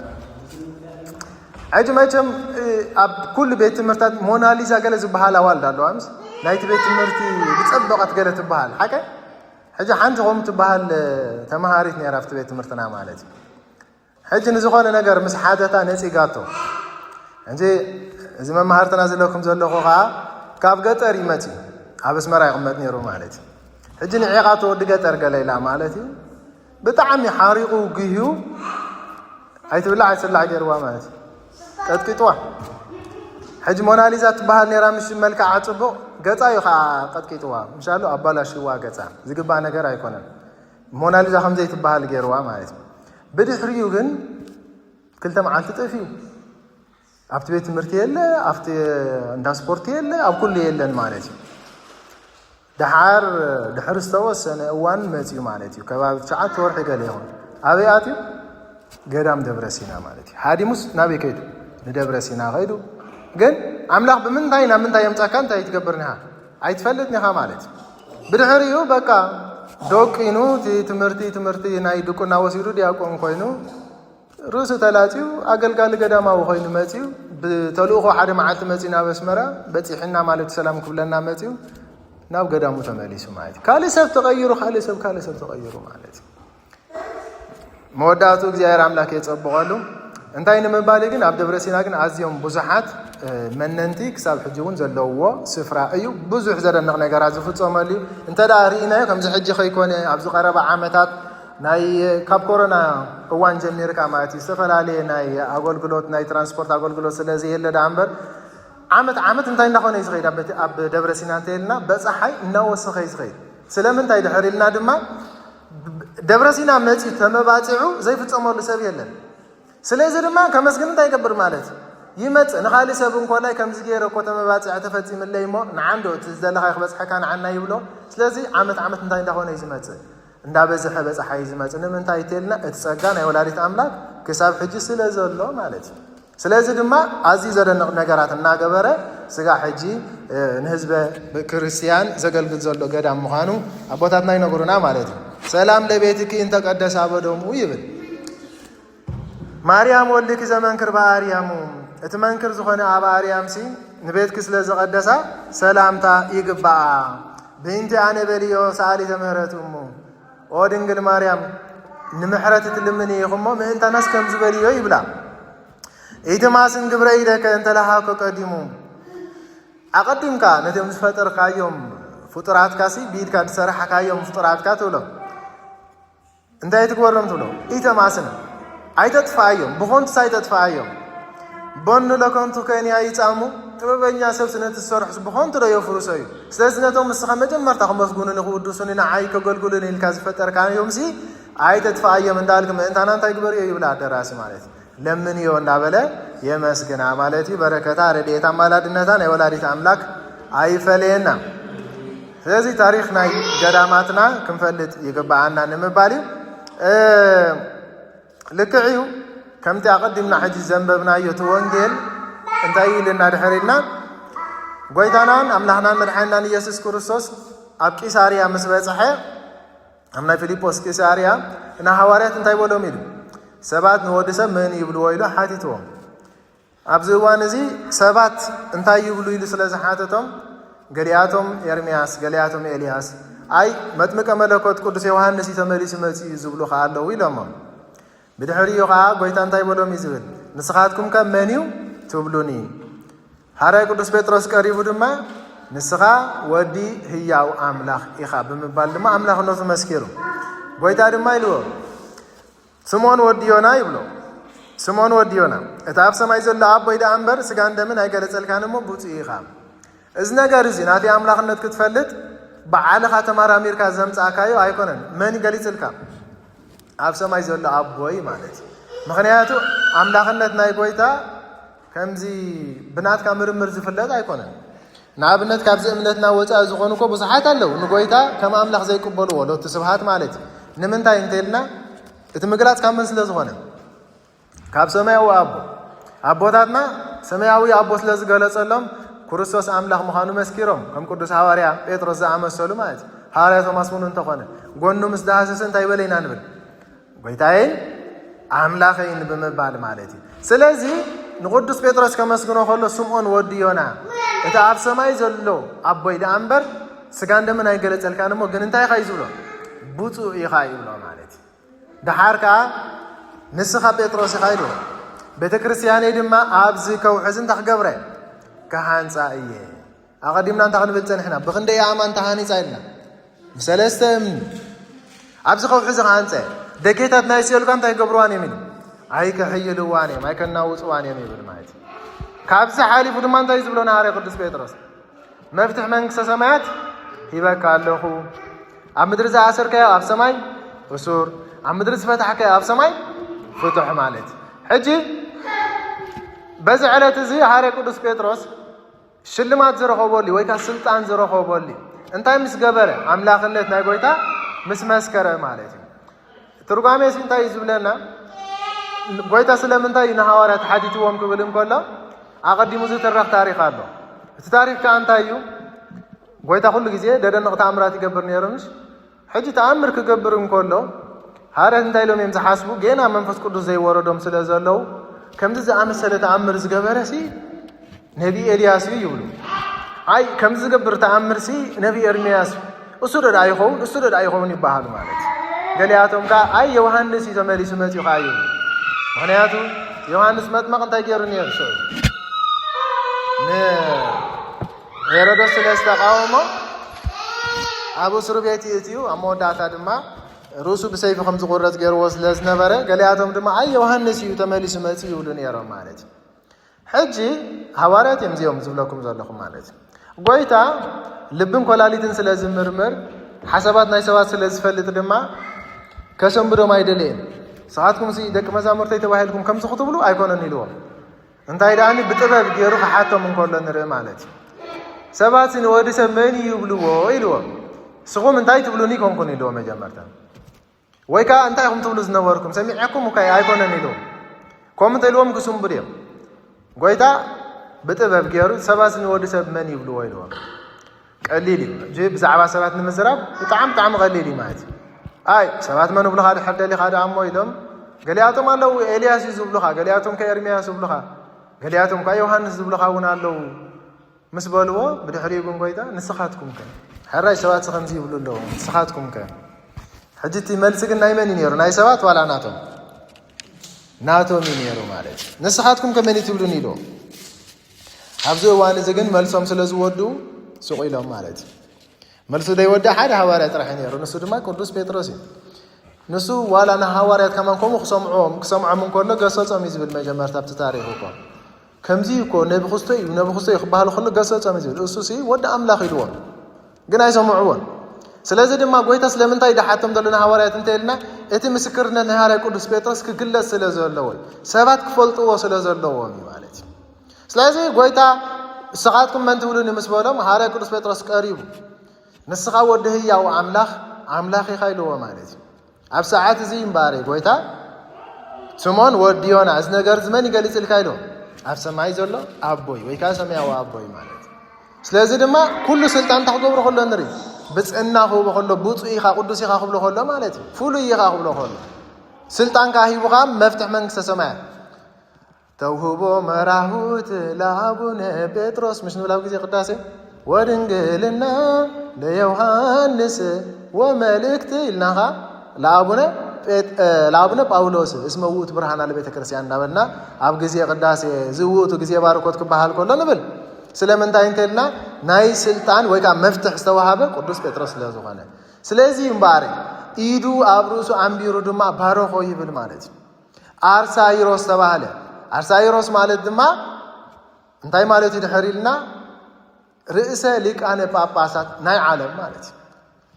ሕጂ መቸም፣ እ፣ ኣብ ኩሉ ቤት ትምህርታት ሞናሊዛ ገለ ዝበሃል ኣዋልድ ኣለዋ። ምስ ናይቲ ቤት ትምህርቲ ዝጸበቐት ገለ ትበሃል። ሓቀ? ሕጂ ሓንቲ ከምኡ ትበሃል፣ እ፣ ተመሃሪት ነይራ ኣብቲ ቤት ትምህርትና ማለት እዩ። ሕጂ ንዝኾነ ነገር ምስ ሓተታ ነጺጋቶ። እንጂ እዚ መማህርትና ዝለኩም ዘለኹ ኸዓ ካብ ገጠር ይመጽእ እዩ። ኣብ ኣስመራ ይቕመጥ ነይሩ ማለት እዩ። ሕጂ ንዒቓቶ ወዲ ገጠር ገለ ኢላ ማለት እዩ። ብጣዕሚ ሓሪቑ ግህዩ ኣይትብላዕ ኣይትስላዕ ገይርዋ ማለት እዩ። ቀጥቂጥዋ። ሕጂ ሞናሊዛ ትበሃል ነይራ፣ ምሽ መልክዓ ጽቡቕ፣ ገጻ እዩ ኸዓ ቀጥቂጥዋ። ምሻሉ ኣባላሽዋ ገጻ። ዝግባእ ነገር ኣይኮነን። ሞናሊዛ ከም ዘይትበሃል ገይርዋ ማለት እዩ። ብድሕሪኡ ግን ክልተ መዓልቲ ጠፊኡ። ኣብቲ ቤት ትምህርቲ የለ፣ ኣብቲ እንዳ ስፖርት የለ፣ ኣብ ኩሉ የለን ማለት እዩ። ደሓር፣ ድሕሪ ዝተወሰነ እዋን መጺኡ ማለት እዩ። ከባቢ ትሽዓተ ወርሒ ገለ ይኹን። ኣበይ ኣትዩ? ገዳም ደብረ ሲና ማለት እዩ። ሃዲሙስ ናበይ ከይዱ? ንደብረ ሲና ከይዱ። ግን ኣምላኽ ብምንታይ ናብ ምንታይ የምጻካ እንታይ ትገብር ኒኻ? ኣይትፈልጥን ኢኻ ማለት እዩ። ብድሕሪኡ በቃ ደቂኑ፣ እቲ ትምህርቲ፣ ትምህርቲ ናይ ድቁና ወሲዱ ዲያቆን ኮይኑ፣ ርእሱ ተላጽዩ ኣገልጋሊ ገዳማዊ ኮይኑ መጺኡ፣ ብተልእኾ ሓደ መዓልቲ መጺኡ ናብ ኣስመራ በጺሕና ማለት ሰላም ክብለና መጺኡ ናብ ገዳሙ ተመሊሱ ማለት እዩ። ካልእ ሰብ ተቐይሩ፣ ካልእ ሰብ፣ ካልእ ሰብ ተቐይሩ ማለት እዩ። መወዳእቱ እግዚኣብሔር ኣምላክ የጸብቐሉ። እንታይ ንምባል ግን ኣብ ደብረ ሲና ግን ኣዝዮም ብዙሓት፣ እ፣ መነንቲ ክሳብ ሕጂ እውን ዘለውዎ ስፍራ እዩ። ብዙሕ ዘደንቕ ነገራት ዝፍጸመሉ እዩ። እንተ ደኣ ርኢናዮ ከምዚ ሕጂ ከይኮነ ኣብዚ ቀረባ ዓመታት ናይ ካብ ኮሮና እዋን ጀሚርካ ማለት እዩ ዝተፈላለየ ናይ ኣገልግሎት ናይ ትራንስፖርት ኣገልግሎት ስለ ዘየለ ደኣ እምበር ዓመት ዓመት እንታይ እንዳኾነ እዩ ዝኸይድ ኣብ ቤት-፣ ኣብ ደብረ ሲና እንተይልና በፀሓይ እናወሰኸ እዩ ዝኸይድ። ስለምንታይ ድሕር ኢልና ድማ ደብረ ሲና መፂኡ ተመባፂዑ ዘይፍፀመሉ ሰብ የለን። ስለዚ ድማ ከመስግን እንታይ ይገብር ማለት ይመፅእ። ንኻልእ ሰብ እንኮላይ ከምዚ ገይረ እኮ ተመባፂዐ ተፈፂምለይ እሞ ንዓንዶ እቲ ዝደለኻዮ ክበፅሐካ ንዓና ይብሎ። ስለዚ ዓመት ዓመት እንታይ እንዳኾነ እዩ ዝመፅእ? እንዳበዝሐ በፅሓ እዩ ዝመፅእ። ንምንታይ ተልና እቲ ፀጋ ናይ ወላዲት ኣምላክ ክሳብ ሕጂ ስለ ዘሎ ማለት እዩ። ስለዚ ድማ ኣዝዩ ዘደንቕ ነገራት እናገበረ ስጋ ሕጂ፣ እ፣ ንህዝበ ክርስትያን ዘገልግል ዘሎ ገዳም ምዃኑ ኣቦታትና ይነግሩና ማለት እዩ። ሰላም ለቤትኪ እንተቀደሳ በደሙ ይብል። ማርያም ወልድኪ ዘመንክር በኣርያሙ፣ እቲ መንክር ዝኾነ ኣብ ኣርያምሲ ንቤትኪ ስለ ዘቐደሳ ሰላምታ ይግባኣ። ብእንቲ ኣነ በልዮ ሰኣሊተ ምህረት እሙ። ኦ ድንግል ማርያም፣ ንምሕረት ትልምኒ ኢኹሞ ምእንታናስ ከምዚ በልዮ ይብላ። ኢትማስን ግብረ ኢደከ እንተ ለሃኮ ቀዲሙ። ኣቐዲምካ ነቶም ዝፈጠርካዮም ፍጡራትካሲ ብኢድካ ዝሰራሕካዮም ፍጡራትካ ትብሎ። እንታይ ትግበሮም ትብሎ? ኢተማስን። ኣይተጥፍኣዮም፣ ብኾንቱስ ኣይተጥፍኣዮም። በኑ ለከንቱ ከንያ ይጻሙ፣ ጥበበኛ ሰብስ ነቲ ዝሰርሑስ ብኾንቱ ዶ የፍርሶ እዩ? ስለዚ ነቶም ንስኻ መጀመርታ ክመስጉኑኒ ክውድሱኒ ንዓይ ከገልግሉኒ ኢልካ ዝፈጠርካዮምሲ ኣይተጥፍኣዮም እንዳልክ ምእንታና እንታይ ግበርዮ ይብላ ደራሲ ማለት እዩ። ለምንዮ እንዳበለ የመስግና ማለት እዩ። በረከታ፣ ረድኤታ፣ ኣማላድነታ ናይ ወላዲት ኣምላክ ኣይፈለየና። ስለዚ ታሪክ ናይ ገዳማትና ክንፈልጥ ይግብኣና ንምባል እዩ። እ፣ ልክዕ እዩ። ከምቲ ኣቐዲምና ሕጂ ዘንበብናዮ እቲ ወንጌል እንታይ ኢልና ድሕር ኢልና፣ ጎይታናን ኣምላኽናን መድሓኒናን ኢየሱስ ክርስቶስ ኣብ ቂሳርያ ምስ በጽሐ፣ ኣብ ናይ ፊልጶስ ቂሳርያ ንሃዋርያት እንታይ በሎም ኢሉ? ሰባት ንወዲ ሰብ መን ይብልዎ ኢሉ ሓቲትዎም። ኣብዚ እዋን እዚ ሰባት እንታይ ይብሉ ኢሉ ስለ ዝሓተቶም፣ ገሊኣቶም ኤርምያስ፣ ገሊኣቶም ኤልያስ፣ ኣይ መጥምቀ መለኮት ቅዱስ ዮሃንስ እዩ ተመሊሱ መጺኡ እዩ ዝብሉ ኸዓ ኣለዉ ኢሎሞም። ብድሕሪኡ ኸዓ ጎይታ እንታይ በሎም እዩ ዝብል? ንስኻትኩም ከ መን እዩ ትብሉኒ? ሃራይ ቅዱስ ጴጥሮስ ቀሪቡ ድማ ንስኻ ወዲ ህያው ኣምላኽ ኢኻ ብምባል ድማ ኣምላኽነቱ መስኪሩ። ጎይታ ድማ ኢልዎ፣ ስምዖን ወዲ ዮና ይብሎ። ስምዖን ወዲ ዮና፣ እቲ ኣብ ሰማይ ዘሎ ኣቦይ ደኣ እምበር ስጋን ደምን ኣይገለጸልካን እሞ ብፁዕ ኢኻ። እዚ ነገር እዚ ናተይ ኣምላኽነት ክትፈልጥ ባዕልኻ ተመራሚርካ ዘምጻእካዮ ኣይኮነን። መን ይገሊጽልካ? ኣብ ሰማይ ዘሎ ኣቦይ ማለት እዩ። ምኽንያቱ ኣምላኽነት ናይ ጎይታ ከምዚ ብናትካ ምርምር ዝፍለጥ ኣይኮነን። ንኣብነት ካብዚ እምነትና ወፃኢ ዝኾኑ እኮ ብዙሓት ኣለዉ። ንጎይታ ከም ኣምላኽ ዘይቅበልዎ ሎቱ ስብሃት ማለት እዩ። ንምንታይ እንተልና እቲ ምግላፅ ካብ መን ስለ ዝኾነ? ካብ ሰማያዊ ኣቦ። ኣቦታትና ሰማያዊ ኣቦ ስለ ዝገለጸሎም ክርስቶስ ኣምላኽ ምዃኑ መስኪሮም፣ ከም ቅዱስ ሃዋርያ ጴጥሮስ ዝኣመሰሉ ማለት እዩ። ሃዋርያ ቶማስ እውን እንተኾነ ጎኑ ምስ ዳህሰሰ እንታይ በለ ኢና ንብል? ጎይታዬን ኣምላኸይን ብምባል ማለት እዩ። ስለዚ ንቅዱስ ጴጥሮስ ከመስግኖ ከሎ ስምዖን ወዲ ዮና እቲ ኣብ ሰማይ ዘሎ ኣቦይ ደኣ እምበር ስጋን ደምን ኣይገለጸልካን እሞ ግን እንታይ ኢኻ እዩ ዝብሎ? ብፁዕ ኢኻ ይብሎ ማለት እዩ። ደሓር ከኣ ንስኻ ጴጥሮስ ኢኻ ኢልዎ። ቤተ ክርስትያነይ ድማ ኣብዚ ከውሒ እዚ እንታይ ክገብረ? ክሃንጻ እየ። ኣቐዲምና እንታይ ክንብል ጸኒሕና? ብኽንደይ ኣእማን ተሃኒጻ ኢልና? ብሰለስተ እምኒ። ኣብዚ ከውሒ እዚ ክሃንጸ። ደጌታት ናይ ሲኦል ከ እንታይ ክገብርዋን እዮም ኢሉ? ኣይክሕይልዋን እዮም፣ ኣይከናውጽዋን እዮም ይብል ማለት እዩ። ካብዚ ሓሊፉ ድማ እንታይ እዩ ዝብሎ ንሃዋርያ ቅዱስ ጴጥሮስ? መፍትሕ መንግስተ ሰማያት ሂበካ ኣለኹ። ኣብ ምድሪ ዝኣሰርካዮ ኣብ ሰማይ እሱር፣ ኣብ ምድሪ ዝፈታሕካዮ ኣብ ሰማይ ፍቱሕ ማለት እዩ። ሕጂ በዚ ዕለት እዚ ሃዋርያ ቅዱስ ጴጥሮስ ሽልማት ዝረኸበሉ ወይ ከዓ ስልጣን ዝረኸበሉ እንታይ ምስ ገበረ? ኣምላኽነት ናይ ጎይታ ምስ መስከረ ማለት እዩ። ትርጓሜ ሲ እንታይ እዩ ዝብለና? ጎይታ ስለምንታይ እዩ ንሃዋርያት ሓቲትዎም ክብል እንከሎ ኣቐዲሙ ዝተረኽ ታሪኽ ኣሎ። እቲ ታሪኽ ከኣ እንታይ እዩ? ጎይታ ኩሉ ግዜ ደደንቕ ተኣምራት ይገብር ነይሩ ምሽ? ሕጂ ተኣምር ክገብር እንከሎ ሃዋርያት እንታይ ኢሎም እዮም ዝሓስቡ? ጌና መንፈስ ቅዱስ ዘይወረዶም ስለ ዘለዉ ከምዚ ዝኣመሰለ ተኣምር ዝገበረ ሲ ነቢ ኤልያስ እዩ ይብሉ። ኣይ ከምዚ ዝገብር ተኣምር ሲ ነቢ ኤርምያስ እዩ። እሱ ዶ ደኣ ይኸውን? እሱ ዶ ደኣ ይኸውን ይበሃሉ ማለት እዩ። ገሊኣቶም ከኣ ኣይ ዮሃንስ እዩ ተመሊሱ መጺኡ ከኣ ይብሉ። ምኽንያቱ ዮሃንስ መጥመቕ እንታይ ገይሩ ነይሩ ሽዑ? ንሄሮዶስ ስለ ዝተቃወሞ ኣብ እስሩ ቤት ይእትዩ፣ ኣብ መወዳእታ ድማ ርእሱ ብሰይፊ ከም ዝቑረጽ ገይርዎ ስለ ዝነበረ ገሊኣቶም ድማ ኣይ ዮሃንስ እዩ ተመሊሱ መጺኡ ይብሉ ነይሮም ማለት እዩ። ሕጂ ሃዋርያት እዮም እዚኦም ዝብለኩም ዘለኹም ማለት እዩ። ጎይታ ልብን ኮላሊትን ስለ ዝምርምር ሓሳባት ናይ ሰባት ስለ ዝፈልጥ ድማ ከሰንብዶም ኣይደለየን። ንስኻትኩም ሲ ደቂ መዛሙርተይ ተባሂልኩም ከምዚ ክትብሉ ኣይኮነን ኢልዎም። እንታይ ደኣኒ ብጥበብ ገይሩ ክሓቶም እንከሎ ንርኢ ማለት እዩ። ሰባት ንወዲ ሰብ መን እዩ ይብልዎ ኢልዎም። ንስኹም እንታይ ትብሉኒ ኮንኩን ኢልዎ መጀመርታ። ወይ ከዓ እንታይ ኢኹም ትብሉ ዝነበርኩም ሰሚዐኩም እኳ ኣይኮነን ኢልዎም። ከምኡ እንተኢልዎም ክስንብዱ እዮም። ጎይታ ብጥበብ ገይሩ ሰባት ንወዲ ሰብ መን ይብልዎ ኢልዎም። ቀሊል እዩ። ሕጂ ብዛዕባ ሰባት ንምዝራብ ብጣዕሚ ብጣዕሚ ቀሊል እዩ ማለት እዩ። ኣይ ሰባት መን ይብሉኻ ድሕር ደሊኻ ደኣ እሞ ኢሎም ገሊኣቶም ኣለዉ ኤልያስ እዩ ዝብሉኻ፣ ገሊኣቶም ከ ኤርምያስ ይብሉኻ፣ ገሊኣቶም ከ ዮሃንስ ዝብሉኻ እውን ኣለዉ ምስ በልዎ ብድሕሪኡ ግን ጎይታ ንስኻትኩም ከ? ሕራይ ሰባት ከምዚ ይብሉ ኣለዉ ንስኻትኩም ከ? ሕጂ እቲ መልሲ ግን ናይ መን እዩ ነይሩ? ናይ ሰባት ዋላ ናቶም? ናቶም እዩ ነይሩ ማለት እዩ። ንስኻትኩም ከ መን እዩ ትብሉኒ ኢልዎ። ኣብዚ እዋን እዚ ግን መልሶም ስለ ዝወድኡ ስቕ ኢሎም ማለት እዩ። መልሱ ዘይወድእ ሓደ ሃዋርያ ጥራሕ እዩ ነይሩ። ንሱ ድማ ቅዱስ ጴጥሮስ እዩ። ንሱ ዋላ ንሃዋርያት ከማን ከምኡ ክሰምዖም ክሰምዖም እንከሎ ገሰጾም እዩ ዝብል መጀመርታ ኣብቲ ታሪኽ እኮ ከምዚ እዩ እኮ ነቢ ክስቶ እዩ ነቢ ክስቶ እዩ ክበሃል ከሎ ገሰጾም እዩ ዝብል። እሱ ሲ ወዲ ኣምላኽ ኢልዎም ግን ኣይሰምዕዎን። ስለዚ ድማ ጎይታ ስለምንታይ ደሓቶም ዘሎ ንሃዋርያት እንተ ኢልና፣ እቲ ምስክርነት ናይ ሃዋርያ ቅዱስ ጴጥሮስ ክግለጽ ስለ ዘለዎ እዩ። ሰባት ክፈልጥዎ ስለ ዘለዎም እዩ ማለት እዩ። ስለዚ ጎይታ ንስኻትኩም መን ትብሉኒ ምስ በሎም፣ ሃዋርያ ቅዱስ ጴጥሮስ ቀሪቡ፣ ንስኻ ወዲ ህያው ኣምላኽ፣ ኣምላኽ ኢኻ ኢልዎ ማለት እዩ። ኣብ ሰዓት እዚ እምበኣር ጎይታ ስምዖን ወዲ ዮና፣ እዚ ነገር እዚ መን ይገልጽልካ ኢልዎ፣ ኣብ ሰማይ ዘሎ ኣቦይ ወይ ከዓ ሰማያዊ ኣቦይ ማለት እዩ። ስለዚ ድማ ኩሉ ስልጣን እንታይ ክገብሮ ከሎ ንርኢ፣ ብፅዕና ክህቦ ከሎ፣ ብፁዕ ኢኻ ቅዱስ ኢኻ ክብሎ ከሎ ማለት እዩ። ፍሉይ ኢኻ ክብሎ ከሎ፣ ስልጣን ከዓ ሂቡ ከዓ መፍትሕ መንግስተ ሰማያት ተውህቦ መራሁት ለአቡነ ጴጥሮስ፣ ምሽ ንብል ኣብ ግዜ ቅዳሴ፣ ወድንግልና ለዮሃንስ ወመልእክት ኢልናኻ፣ ለአቡነ ጴጥ- ለአቡነ ጳውሎስ እስመ ውእቱ ብርሃና ለቤተ ክርስቲያን እናበልና ኣብ ግዜ ቅዳሴ፣ እዚ ውእቱ ግዜ ባርኮት ክበሃል ከሎ ንብል። ስለምንታይ እንተልና፣ ናይ ስልጣን ወይ ከዓ መፍትሕ ዝተዋሃበ ቅዱስ ጴጥሮስ ስለ ዝኾነ። ስለዚ እምበኣር ኢዱ ኣብ ርእሱ ኣንቢሩ ድማ ባረኾ ይብል ማለት እዩ። ኣርሳይሮስ ተባህለ። ኣርሳይሮስ ማለት ድማ እንታይ ማለት እዩ ድሕር ኢልና፣ ርእሰ ሊቃነ ጳጳሳት ናይ ዓለም ማለት እዩ።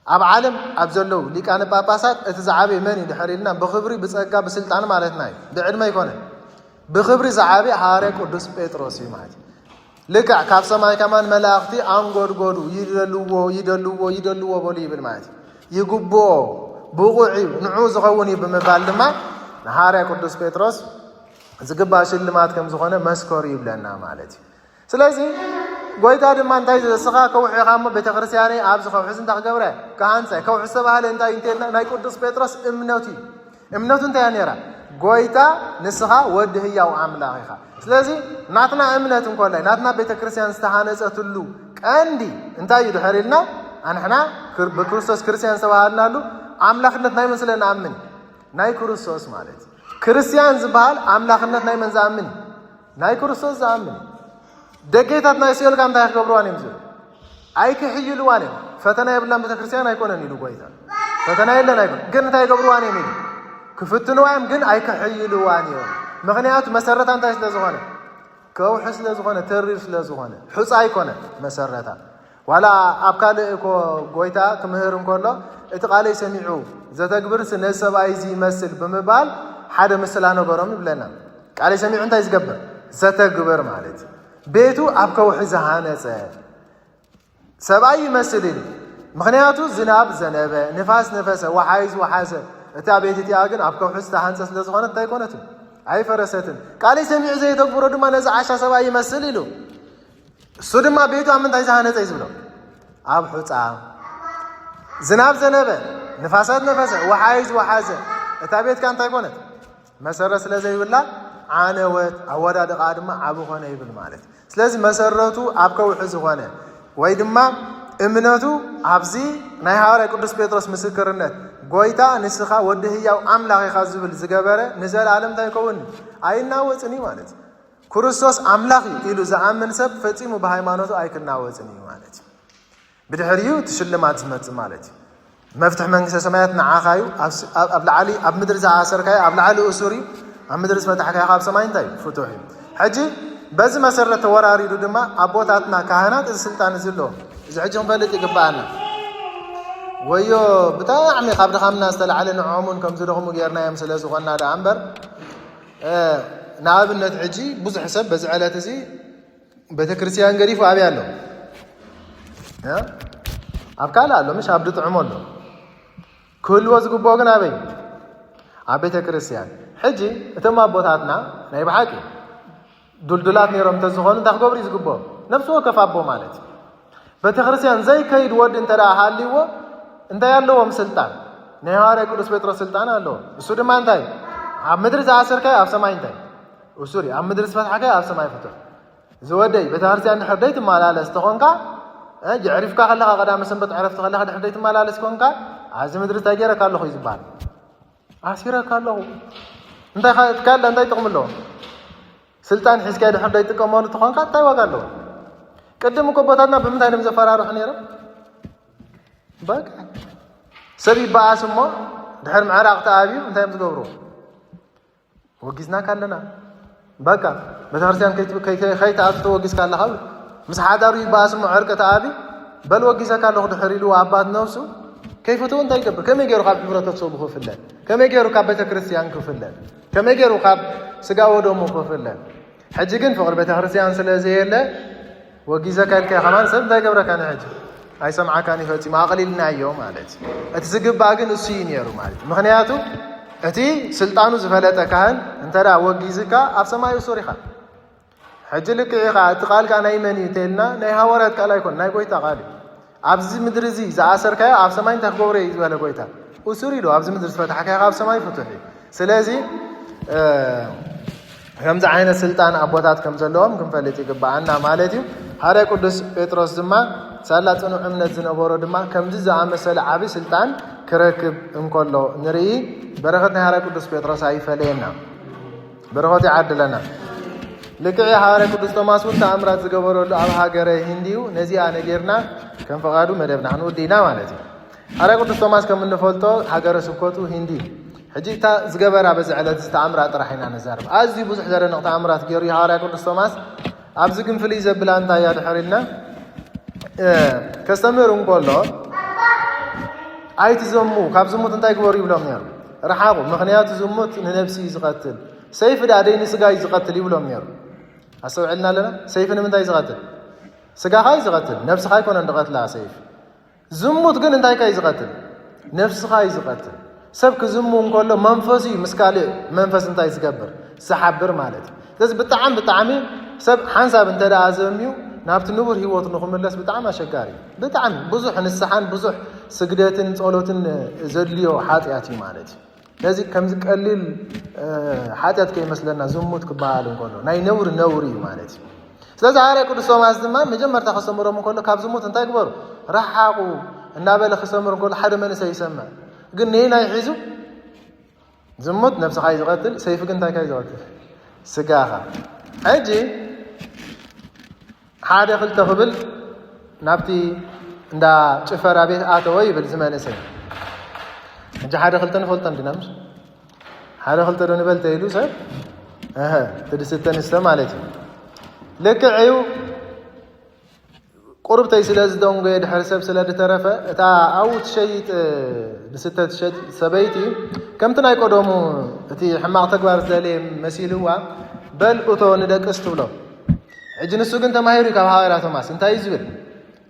ኣብ ዓለም ኣብ ዘለዉ ሊቃነ ጳጳሳት እቲ ዝዓበየ መን እዩ ድሕር ኢልና፣ ብኽብሪ፣ ብጸጋ፣ ብስልጣን ማለትና እዩ። ብዕድመ ኣይኮነን። ብኽብሪ ዝዓበየ ሃዋርያ ቅዱስ ጴጥሮስ እዩ ማለት እዩ። ልክዕ ካብ ሰማይ ከማን መላእኽቲ ኣንጎድጎዱ፣ ይደልዎ፣ ይደልዎ፣ ይደልዎ በሉ ይብል ማለት እዩ። ይግብኦ፣ ብቑዕ እዩ፣ ንዑ ዝኸውን እዩ ብምባል ድማ ንሃዋርያ ቅዱስ ጴጥሮስ ዝግባእ ሽልማት ከም ዝኾነ መስከሩ ይብለና ማለት እዩ። ስለዚ ጎይታ ድማ እንታይ፣ ንስኻ ከውሒ ኢኻ እሞ ቤተ ክርስቲያነይ ኣብዚ ከውሒ እዚ እንታይ ክገብረ፣ ክሃንጸ። ከውሒ ዝተባህለ እንታይ እንተልና፣ ናይ ቅዱስ ጴጥሮስ እምነቱ እዩ። እምነቱ እንታይ እያ ነይራ? ጎይታ ንስኻ ወዲ ህያው ኣምላኽ ኢኻ። ስለዚ ናትና እምነት እንኮላይ ናትና ቤተ ክርስቲያን ዝተሃነጸትሉ ቀንዲ እንታይ እዩ ድሕር ኢልና፣ ኣንሕና ክር- ብክርስቶስ ክርስቲያን ዝተባሃልናሉ ኣምላኽነት ናይ መን ስለ ንኣምን? ናይ ክርስቶስ ማለት እዩ። ክርስቲያን ዝበሃል ኣምላኽነት ናይ መን ዝኣምን? ናይ ክርስቶስ ዝኣምን። ደገታት ናይ ሲኦል ካብ እንታይ ክገብርዋን እዮም ዝብል? ኣይክሕይልዋን እዮም። ፈተና የብላን ቤተክርስትያን ኣይኮነን ኢሉ ጎይታ። ፈተና የለን ኣይኮነን። ግን እንታይ ይገብርዋን እዮም ኢሉ? ክፍትንዋ እዮም፣ ግን ኣይክሕይልዋን እዮም። ምኽንያቱ መሰረታ እንታይ ስለ ዝኾነ? ከውሒ ስለ ዝኾነ፣ ተሪር ስለ ዝኾነ። ሑፃ ኣይኮነን መሰረታ። ዋላ ኣብ ካልእ እኮ ጎይታ ክምህር እንከሎ፣ እቲ ቃለይ ሰሚዑ ዘተግብርስ ነዚ ሰብኣይ እዚ ይመስል ብምባል ሓደ ምስላ ነበሮም ይብለና። ቃለይ ሰሚዑ እንታይ ዝገብር? ዘተግብር ማለት እዩ። ቤቱ ኣብ ከውሒ ዝሃነጸ ሰብኣይ ይመስል ኢሉ። ምኽንያቱ ዝናብ ዘነበ፣ ንፋስ ነፈሰ፣ ወሓይዝ ወሓዘ። እታ ቤት እቲኣ ግን ኣብ ከውሒ ዝተሃንጸ ስለ ዝኾነት እንታይ ኣይኮነትን? ኣይፈረሰትን። ቃለይ ሰሚዑ ዘየተግብሮ ድማ ነዚ ዓሻ ሰብኣይ ይመስል ኢሉ። እሱ ድማ ቤቱ ኣብ ምንታይ ዝሃነጸ እዩ ዝብሎ? ኣብ ሑጻ። ዝናብ ዘነበ፣ ንፋሳት ነፈሰ፣ ወሓይዝ ወሓዘ። እታ ቤት ከ እንታይ ኮነት? መሰረት ስለ ዘይብላ ዓነወት፣ ኣወዳድቓ ድማ ዓቢ ኮነ ይብል ማለት። ስለዚ መሰረቱ ኣብ ከውሒ ዝኾነ ወይ ድማ እምነቱ ኣብዚ ናይ ሃዋርያ ቅዱስ ጴጥሮስ ምስክርነት፣ "ጎይታ ንስኻ ወዲ ህያው ኣምላኽ ኢኻ" ዝብል ዝገበረ ንዘለኣለም እንታይ ይኸውን? ኣይናወጽን እዩ ማለት እዩ። ክርስቶስ ኣምላኽ እዩ ኢሉ ዝኣምን ሰብ ፈጺሙ ብሃይማኖቱ ኣይክናወጽን እዩ ማለት እዩ። ብድሕሪኡ እቲ ሽልማት ዝመጽእ ማለት እዩ። መፍትሕ መንግስተ ሰማያት ንዓኻ እዩ። ኣብ ስ-፣ ኣብ፣ ኣብ ላዕሊ፣ ኣብ ምድሪ ዝኣሰርካዮ ኣብ ላዕሊ እሱር እዩ፣ ኣብ ምድሪ ዝፈታሕካዮ ካብ ሰማይ እንታይ እዩ? ፍቱሕ እዩ። ሕጂ በዚ መሰረት ተወራሪዱ ድማ ኣቦታትና ካህናት እዚ ስልጣን እዚ ኣለዎም። እዚ ሕጂ ክንፈልጥ ይግብኣና። ወዮ ብጣዕሚ ካብ ድኻምና ዝተላዕለ ንዕኦምን ከም ዝደኽሙ ጌርናዮም ስለ ዝኾንና ደኣ እምበር፣ እ፣ ንኣብነት ሕጂ ብዙሕ ሰብ በዚ ዕለት እዚ ቤተ ክርስቲያን ገዲፉ ኣበይ ኣሎ? እ? ኣብ ካልእ ኣሎ፣ ምሽ ኣብ ድጥዕሞ ኣሎ። ክህልዎ ዝግብኦ ግን ኣበይ? ኣብ ቤተ ክርስቲያን። ሕጂ እቶም ኣቦታትና ናይ ብሓቂ ዱልዱላት ነይሮም እንተዝኾኑ እንታይ ክገብሩ እዩ ዝግብኦም? ነፍሲ ወከፍ ኣቦ ማለት እዩ። ቤተ ክርስቲያን ዘይከይድ ወዲ እንተ ደኣ ሃልይዎ እንታይ ኣለዎም ስልጣን? ናይ ሃዋርያ ቅዱስ ጴጥሮስ ስልጣን ኣለዎ። እሱ ድማ እንታይ? ኣብ ምድሪ ዝኣሰርካዮ ኣብ ሰማይ እንታይ? እሱር እዩ። ኣብ ምድሪ ዝፈትሓካዮ ኣብ ሰማይ ፍቱሕ። ዝወደይ፣ ቤተ ክርስቲያን ድሕር ደይ ትመላለስ ተኾንካ፣ እ፣ የዕሪፍካ ከለኻ ቀዳመ ሰንበት ዕረፍቲ ከለኻ ድሕር ደይ ትመላለስ ኮንካ፣ ኣብዚ ምድሪ እንታይ ገይረካ ኣለኹ እዩ ዝበሃል። ኣሲረካ ኣለኹ። እንታይ ኻ-፣ ትካል እንታይ ጥቕሚ ኣለዎ? ስልጣን ሒዝካ ድሕር ደይ ትጥቀመሉ ተኾንካ እንታይ ዋጋ ኣለዎ? ቅድም እኮ ኣቦታትና ብምንታይ እዮም ዘፈራርሑ ነይሮም? በቃ። ሰብ ይበኣስ እሞ ድሕር ምዕራቕ ተኣብዩ እንታይ እዮም ዝገብሩ? ወጊዝናካ ኣለና። በቃ፣ ቤተክርስትያን ከይት-፣ ከይ-፣ ከይ-፣ ከይትኣቱ ተወጊዝካ ኣለኻ። ምስ ሓዳሩ ይበኣስ እሞ ዕርቂ ተኣብዩ፣ በል ወጊዘካ ኣለኹ ድሕር ኢሉ ኣባት ነብሱ፣ ከይፈተዎ እንታይ ይገብር? ከመይ ገይሩ ካብ ሕብረተሰቡ ክፍለ? ከመይ ገይሩ ካብ ቤተ ክርስቲያን ክፍለ? ከመይ ገይሩ ካብ ስጋ ወደሙ ክፍለ? ሕጂ ግን ፍቕሪ ቤተ ክርስቲያን ስለ ዘየለ ወጊዘካ ኢልካ ከማን ሰብ እንታይ ገብረካ? ንሕጂ ኣይሰምዓካን እዩ ፈጺሙ፣ ኣቕሊልናዮ ማለት እዩ። እቲ ዝግባእ ግን እሱ እዩ ነይሩ ማለት እዩ። ምኽንያቱ እቲ ስልጣኑ ዝፈለጠ ካህን እንተ ደኣ ወጊዝካ ኣብ ሰማይ እሱር ኢኻ። ሕጂ ልክዕ ኢኻ። እቲ ቃል ከኣ ናይ መን እዩ እንተኢልና ናይ ሃዋርያት ቃል ኣይኮን፣ ናይ ጎይታ ቃል እዩ። ኣብዚ ምድሪ እዚ ዝኣሰርካዮ ኣብ ሰማይ እንታይ ክገብሮ እዩ ዝበለ ጎይታ? እሱር ኢሉ ኣብዚ ምድሪ ዝፈታሕካዮ ኣብ ሰማይ ፍቱሕ እዩ። ስለዚ ከምዚ ዓይነት ስልጣን ኣቦታት ከም ዘለዎም ክንፈልጥ ይግብኣና ማለት እዩ። ሃርያ ቅዱስ ጴጥሮስ ድማ ሳላ ጽኑዕ እምነት ዝነበሮ ድማ ከምዚ ዝኣመሰለ ዓቢ ስልጣን ክረክብ እንከሎ ንርኢ። በረኸት ናይ ሃርያ ቅዱስ ጴጥሮስ ኣይፈለየና። በረኸት ይዓድለና። ልክዕ ሃዋርያ ቅዱስ ቶማስ እውን ተኣምራት ዝገበረሉ ኣብ ሃገረ ሂንዲ እዩ። ነዚኣ ነጊርና ከም ፈቓዱ መደብና ክንውዲ ኢና ማለት እዩ። ሃዋርያ ቅዱስ ቶማስ ከም እንፈልጦ ሃገረ ስብከቱ ሂንዲ እዩ። ሕጂ እታ ዝገበራ በዚ ዕለት እዚ ተኣምራት ጥራሕ ኢና ነዛርብ። ኣዝዩ ብዙሕ ዘደንቕ ተኣምራት ገይሩ እዩ ሃዋርያ ቅዱስ ቶማስ። ኣብዚ ግን ፍልይ ዘብላ እንታይ እያ ድሕር ኢልና ከስተምህር እንከሎ ኣይትዘሙ፣ ካብ ዝሙት እንታይ ግበሩ ይብሎም ነይሩ? ርሓቑ። ምኽንያቱ ዝሙት ንነብሲ እዩ ዝቐትል። ሰይፊ ደኣ ደይ ንስጋ እዩ ዝቐትል ይብሎም ነይሩ። ኣስተውዕልና ኣለና? ሰይፊ ንምንታይ እዩ ዝቐትል? ስጋኻ እዩ ዝቐትል፣ ነብስኻ ኣይኮነን ዝቐትላ ሰይፊ። ዝሙት ግን እንታይ ከ እዩ ዝቐትል? ነብስኻ እዩ ዝቐትል። ሰብ ክዝሙ እንከሎ መንፈሱ እዩ ምስ ካልእ መንፈስ እንታይ ዝገብር? ዝሓብር ማለት እዩ። ስለዚ ብጣዕሚ ብጣዕሚ ሰብ ሓንሳብ እንተ ደኣ ዘምዩ ናብቲ ንቡር ህይወቱ ንኽምለስ ብጣዕሚ ኣሸጋሪ እዩ። ብጣዕሚ ብዙሕ ንስሓን ብዙሕ ስግደትን ጸሎትን ዘድልዮ ሓጢኣት እዩ ማለት እዩ። ስለዚ ከምዚ ቀሊል ሓጢኣት ከይመስለና ዝሙት ክበሃል እንከሎ ናይ ነውሪ ነውሪ እዩ ማለት እዩ። ስለዚ ሃዋርያ ቅዱስ ቶማስ ድማ መጀመርታ ከስተምሮም እንከሎ ካብ ዝሙት እንታይ ግበሩ? ረሓቑ እናበለ ከስተምር እንከሎ ሓደ መንእሰይ ይሰምዕ። ግን ነየናይ ሒዙ? ዝሙት ነብስኻ እዩ ዝቐትል፣ ሰይፊ ግን እንታይ እዩ ዝቐትል? ስጋኻ። ሕጂ ሓደ ክልተ ክብል ናብቲ እንዳ ጭፈራ ቤት ኣተወ ይብል እዚ መንእሰይ። ሕጂ ሓደ ክልተ ንፈልጦ እንዲና፣ ምስ ሓደ ክልተ ዶ ንበል ተይሉ ሰብ? እህ፣ እቲ ድስተ ንስተ ማለት እዩ። ልክዕ እዩ። ቁርብተይ ስለ ዝደንጎየ ድሕሪ ሰብ ስለ ድተረፈ፣ እታ ኣብኡ ትሸይጥ፣ ድስተ ትሸጥ ሰበይቲ፣ ከምቲ ናይ ቀደሙ እቲ ሕማቕ ተግባር ዝደለየ መሲልዋ፣ "በል እቶ ንደቅስ" ትብሎ። ሕጂ ንሱ ግን ተማሂሩ እዩ ካብ ሃዋርያ ቶማስ። እንታይ እዩ ዝብል?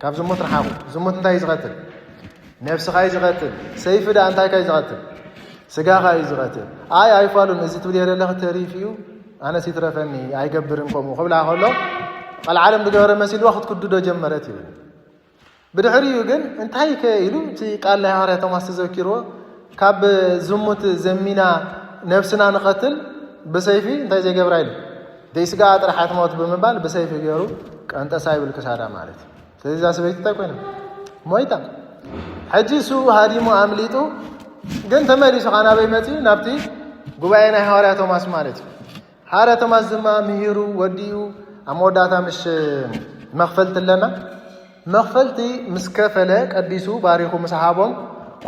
ካብ ዝሙት ርሓቑ። ዝሙት እንታይ እዩ ዝቐትል? ነብስኻ እዩ ዝቐትል። ሰይፊ ደኣ እንታይ ከ እዩ ዝቐትል? ስጋኻ እዩ ዝቐትል። ኣይ ኣይፋሉን፣ እዚ ትብልዮ ዘለኺ ተሪፍ እዩ፣ ኣነስ ይትረፈኒ፣ ኣይገብርን ከምኡ ክብላ ከሎ፣ ቀልዓለም ዝገበረ መሲልዋ ክትክድዶ ጀመረት ይብል። ብድሕሪኡ ግን እንታይ ከ ኢሉ እቲ ቃል ናይ ሃዋርያ ቶማስ ተዘኪርዎ፣ ካብ ዝሙት ዘሚና ነብስና ንቐትል ብሰይፊ እንታይ ዘይገብራ ኢሉ፣ ደይ ስጋኣ ጥራሕ ትሞት ብምባል ብሰይፊ ገይሩ ቀንጠሳ ይብል ክሳዳ ማለት እዩ። ስለዚ እዛ ሰበይቲ እንታይ ኮይና? ሞይታ። ሕጂ እሱ ሃዲሙ ኣምሊጡ፣ ግን ተመሊሱ ኻብ ናበይ መፂኡ? ናብቲ ጉባኤ ናይ ሃዋርያ ቶማስ ማለት እዩ። ሃዋርያ ቶማስ ድማ ምሂሩ ወዲኡ ኣብ መወዳእታ ምሽ መኽፈልቲ ኣለና። መኽፈልቲ ምስ ከፈለ ቀዲሱ ባሪኹ ምስ ሃቦም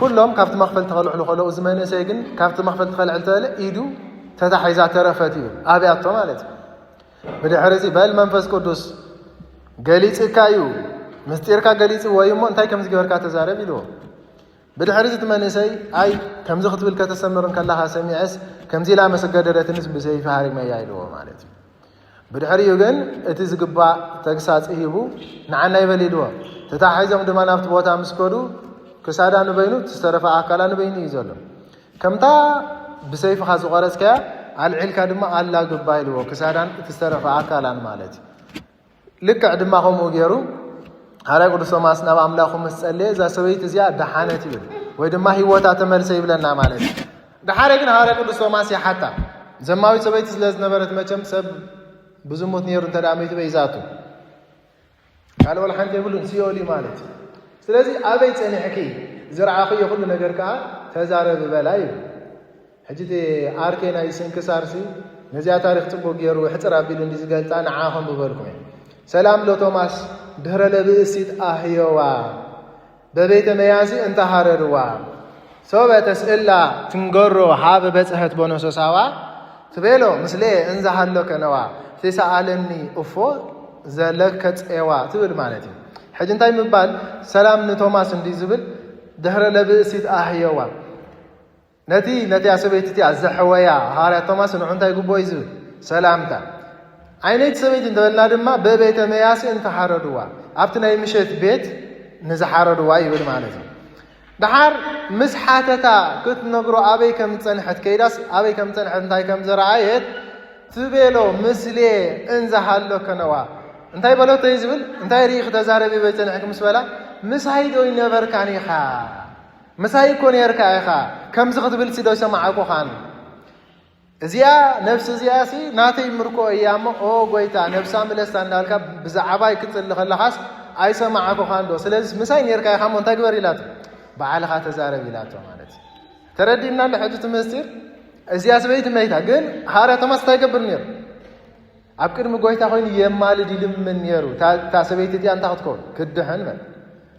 ኩሎም ካብቲ መኽፈልቲ ከልዕሉ ከለዉ፣ እዚ መንእሰይ ግን ካብቲ መኽፈልቲ ከልዕል ተበለ ኢዱ ተታሒዛ ተረፈት እዩ ኣብያቶ ማለት እዩ። ብድሕሪ እዚ በል መንፈስ ቅዱስ ገሊጽካ እዩ፣ ምስጢርካ ገሊጽዎ እዩ እሞ እንታይ ከም ዝገበርካ ተዛረብ ኢልዎ። ብድሕሪ እዚ እቲ መንእሰይ ኣይ ከምዚ ክትብል ከተሰምር እንከለኻ ሰሚዐስ ከምዚ ኢላ መሰገደደትንስ ብሰይፊ ሃሪመያ ኢልዎ ማለት እዩ። ብድሕሪኡ ግን እቲ ዝግባእ ተግሳጽ ሂቡ ንዓና ይበል ኢልዎ። ተታሒዞም ድማ ናብቲ ቦታ ምስ ከዱ ክሳዳ ንበይኑ እቲ ዝተረፈ ኣካላ ንበይኑ እዩ ዘሎ። ከምታ ብሰይፍኻ ዝቖረጽካያ ኣልዒልካ ድማ ኣላግባ ኢልዎ ክሳዳን እቲ ዝተረፈ ኣካላን ማለት እዩ። ልክዕ ድማ ከምኡ ገይሩ ሃዋርያ ቅዱስ ቶማስ ናብ ኣምላኹ ምስ ጸለየ እዛ ሰበይቲ እዚኣ ደሓነት ይብል ወይ ድማ ህይወታ ተመልሰ ይብለና ማለት እዩ። ደሓረ ግን ሃዋርያ ቅዱስ ቶማስ ይሓታ። ዘማዊት ሰበይቲ ስለ ዝነበረት መቸም ሰብ ብዝሙት ነይሩ እንተ ደኣ መይቱ በይ ይዛቱ ካልእ ወላ ሓንቲ የብሉን፣ ሲኦል እዩ ማለት እዩ። ስለዚ ኣበይ ጸኒሕኪ ዝረኣኽዮ ኩሉ ነገር ከኣ ተዛረቢ በላ ይብል። ሕጂ እቲ ኣርኬ ናይ ስንክሳርሲ ነዚኣ ታሪኽ ጽቡቕ ገይሩ ሕጽር ኣቢሉ እንዲ ዝገልጻ ንዓ ከም ብበልኩም እየ። ሰላም ለቶማስ ድህረ ለብእሲት ኣህየዋ በቤተ መያሲ እንተሃረድዋ ሶበ ተስእላ ትንገሮ ሃበ በጽሐት ቦኖሶሳዋ ትቤሎ ምስሌ እንዘሃሎ ከነዋ ትሰኣለኒ እፎ ዘለከ ጼዋ ትብል ማለት እዩ። ሕጂ እንታይ ምባል ሰላም ንቶማስ እንዲ ዝብል ድሕረ ለብእሲት ኣህየዋ። ነቲ ነቲያ ሰበይቲ እቲኣ ዘሕወያ ሃዋርያ ቶማስ ንዑ እንታይ ግብኦ እዩ ዝብል? ሰላምታ። ዓይነይቲ ሰበይቲ እንተበልና ድማ በቤተ መያሲ እንተሓረድዋ፣ ኣብቲ ናይ ምሸት ቤት ንዝሓረድዋ ይብል ማለት እዩ። ደሓር ምስ ሓተታ ክትነግሮ ኣበይ ከም ዝጸንሐት ከይዳስ ኣበይ ከም ዝጸንሐት እንታይ ከም ዝረኣየት ትቤሎ ምስሌ እንዘሃሎ ከነዋ እንታይ በለቶ እዩ ዝብል? እንታይ ርኢ ክተዛረቢ በይ ጸንሕክ ምስ በላ ምሳይ ዶ ይነበርካን ኢኻ? ምሳይ እኮ ነርካ ኢኻ። ከምዚ ክትብል ሲ ዶ ይሰማዓኩኻን? እዚኣ ነፍሲ እዚኣ ሲ ናተይ ምርኮ እያ እሞ ኦ ጎይታ ነፍሳ ምለሳ እንዳልካ ብዛዕባይ ክጽሊ ከለኻስ ኣይሰማዓኩኻን ዶ? ስለዚ ምሳይ ነርካ ኢኻ እሞ እንታይ ግበር ኢላቶ? ባዕልኻ ተዛረብ ኢላቶ ማለት እዩ። ተረዲእና ኣሎ ሕጂ እቲ ምስጢር? እዚኣ ሰበይቲ መይታ ግን ሃዋርያ ቶማስ እንታይ ይገብር ነይሩ? ኣብ ቅድሚ ጎይታ ኮይኑ የማልድ ይልምን ነይሩ። እታ እታ ሰበይቲ እቲኣ እንታይ ክትከውን? ክድሕን በል።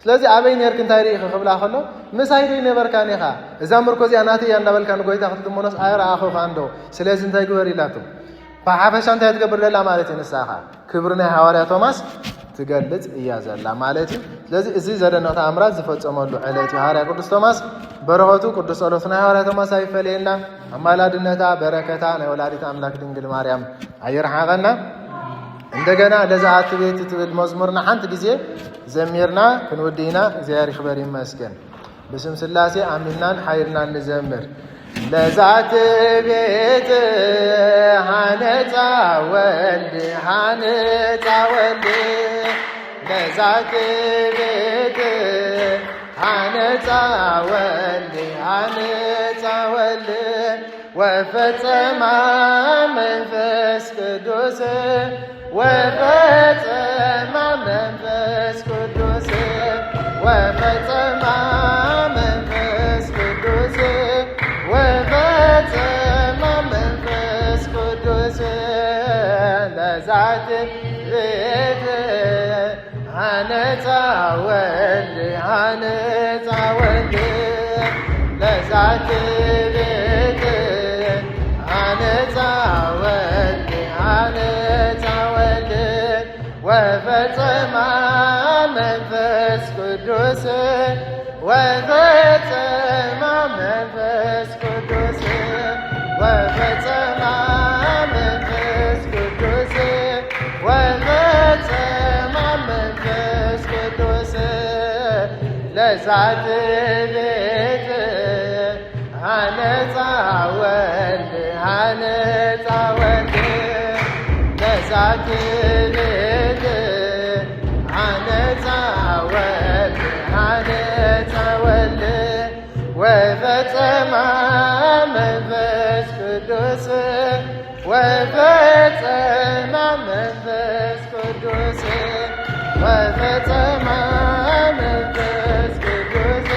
ስለዚ ኣበይ ነርክ እንታይ ርኢኺ ክብላ ከሎ ምሳይ ዶ ይነበርካን ኢኻ? እዛ ምርኮ እዚኣ ናተይ እያ እንዳበልካ ንጎይታ ክትልምኖስ ኣይረኣኹኻን ዶ? ስለዚ እንታይ ግበር ኢላቶ? ብሓፈሻ እንታይ ትገብር ዘላ ማለት እዩ ንስኻ? ክብሪ ናይ ሃዋርያ ቶማስ ትገልጽ እያ ዘላ ማለት እዩ። ስለዚ እዚ ዘደንቕ ተኣምራት ዝፈጸመሉ ዕለት እዩ ሃዋርያ ቅዱስ ቶማስ። በረኸቱ ቅዱስ ጸሎቱ ናይ ሃዋርያ ቶማስ ኣይፈለየና። ኣማላድነታ በረከታ ናይ ወላዲት ኣምላክ ድንግል ማርያም ኣይርሓቐና። እንደገና ለዛ ኣትቤት ትብል መዝሙርና ሓንቲ ግዜ ዘሚርና ክንውድእና እግዚኣብሔር ይኽበር ይመስገን። ብስም ስላሴ ኣሚንናን ሓይልናን ንዘምር። ለዛቲ ቤት ሃነፃ ወልድ፣ ሃነፃ ወልድ፣ ለዛቲ ቤት ሃነፃ ወልድ፣ ሃነፃ ወልድ፣ ወፈጸማ መንፈስ ቅዱስ፣ ወፈጸማ መንፈስ ቅዱስ፣ ወፈጸማ መንፈስ ቅዱስ፣ ወፈጸማ መንፈስ ቅዱስ፣ ለዛቲ ቤት ሃነፃ ወልድ፣ ሃነፃ ወልድ፣ ለዛቲ ቤት ሃነፃ ወልድ፣ ሃነፃ ወልድ፣ ወፈጸማ መንፈስ ቅዱስ፣ ወፈጸማ መንፈስ ቅዱስ፣ ወፈጸማ መንፈስ ቅዱስ፣ ወፈጸማ መንፈስ ቅዱስ፣ ለዛቲ ቤት ሃነፃ ወልድ፣ ሃነፃ ወልድ፣ ለዛቲ ቤት ሃነፃ ወልድ፣ ሃነፃ ወልድ፣ ወፈጸማ መንፈስ ቅዱስ፣ ወፈጸማ መንፈስ ቅዱስ፣ ወፈጸማ መንፈስ ቅዱስ፣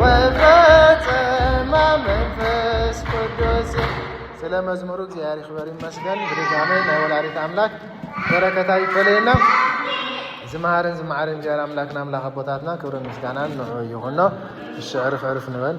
ወፈጸማ መንፈስ ቅዱስ። ስለ መዝሙሩ እግዚኣብሔር ይኽበር ይመስገን። ብድጋሜ ናይ ወላዲት ኣምላክ በረከታ ይፈለየና። ዝመሃርን ዝመዓርን እግዚኣብሔር ኣምላክና ኣምላክ ኣቦታትና ክብርን ምስጋናን ንዑ ይኹኖ። እሺ፣ ዕርፍ ዕርፍ ንበል።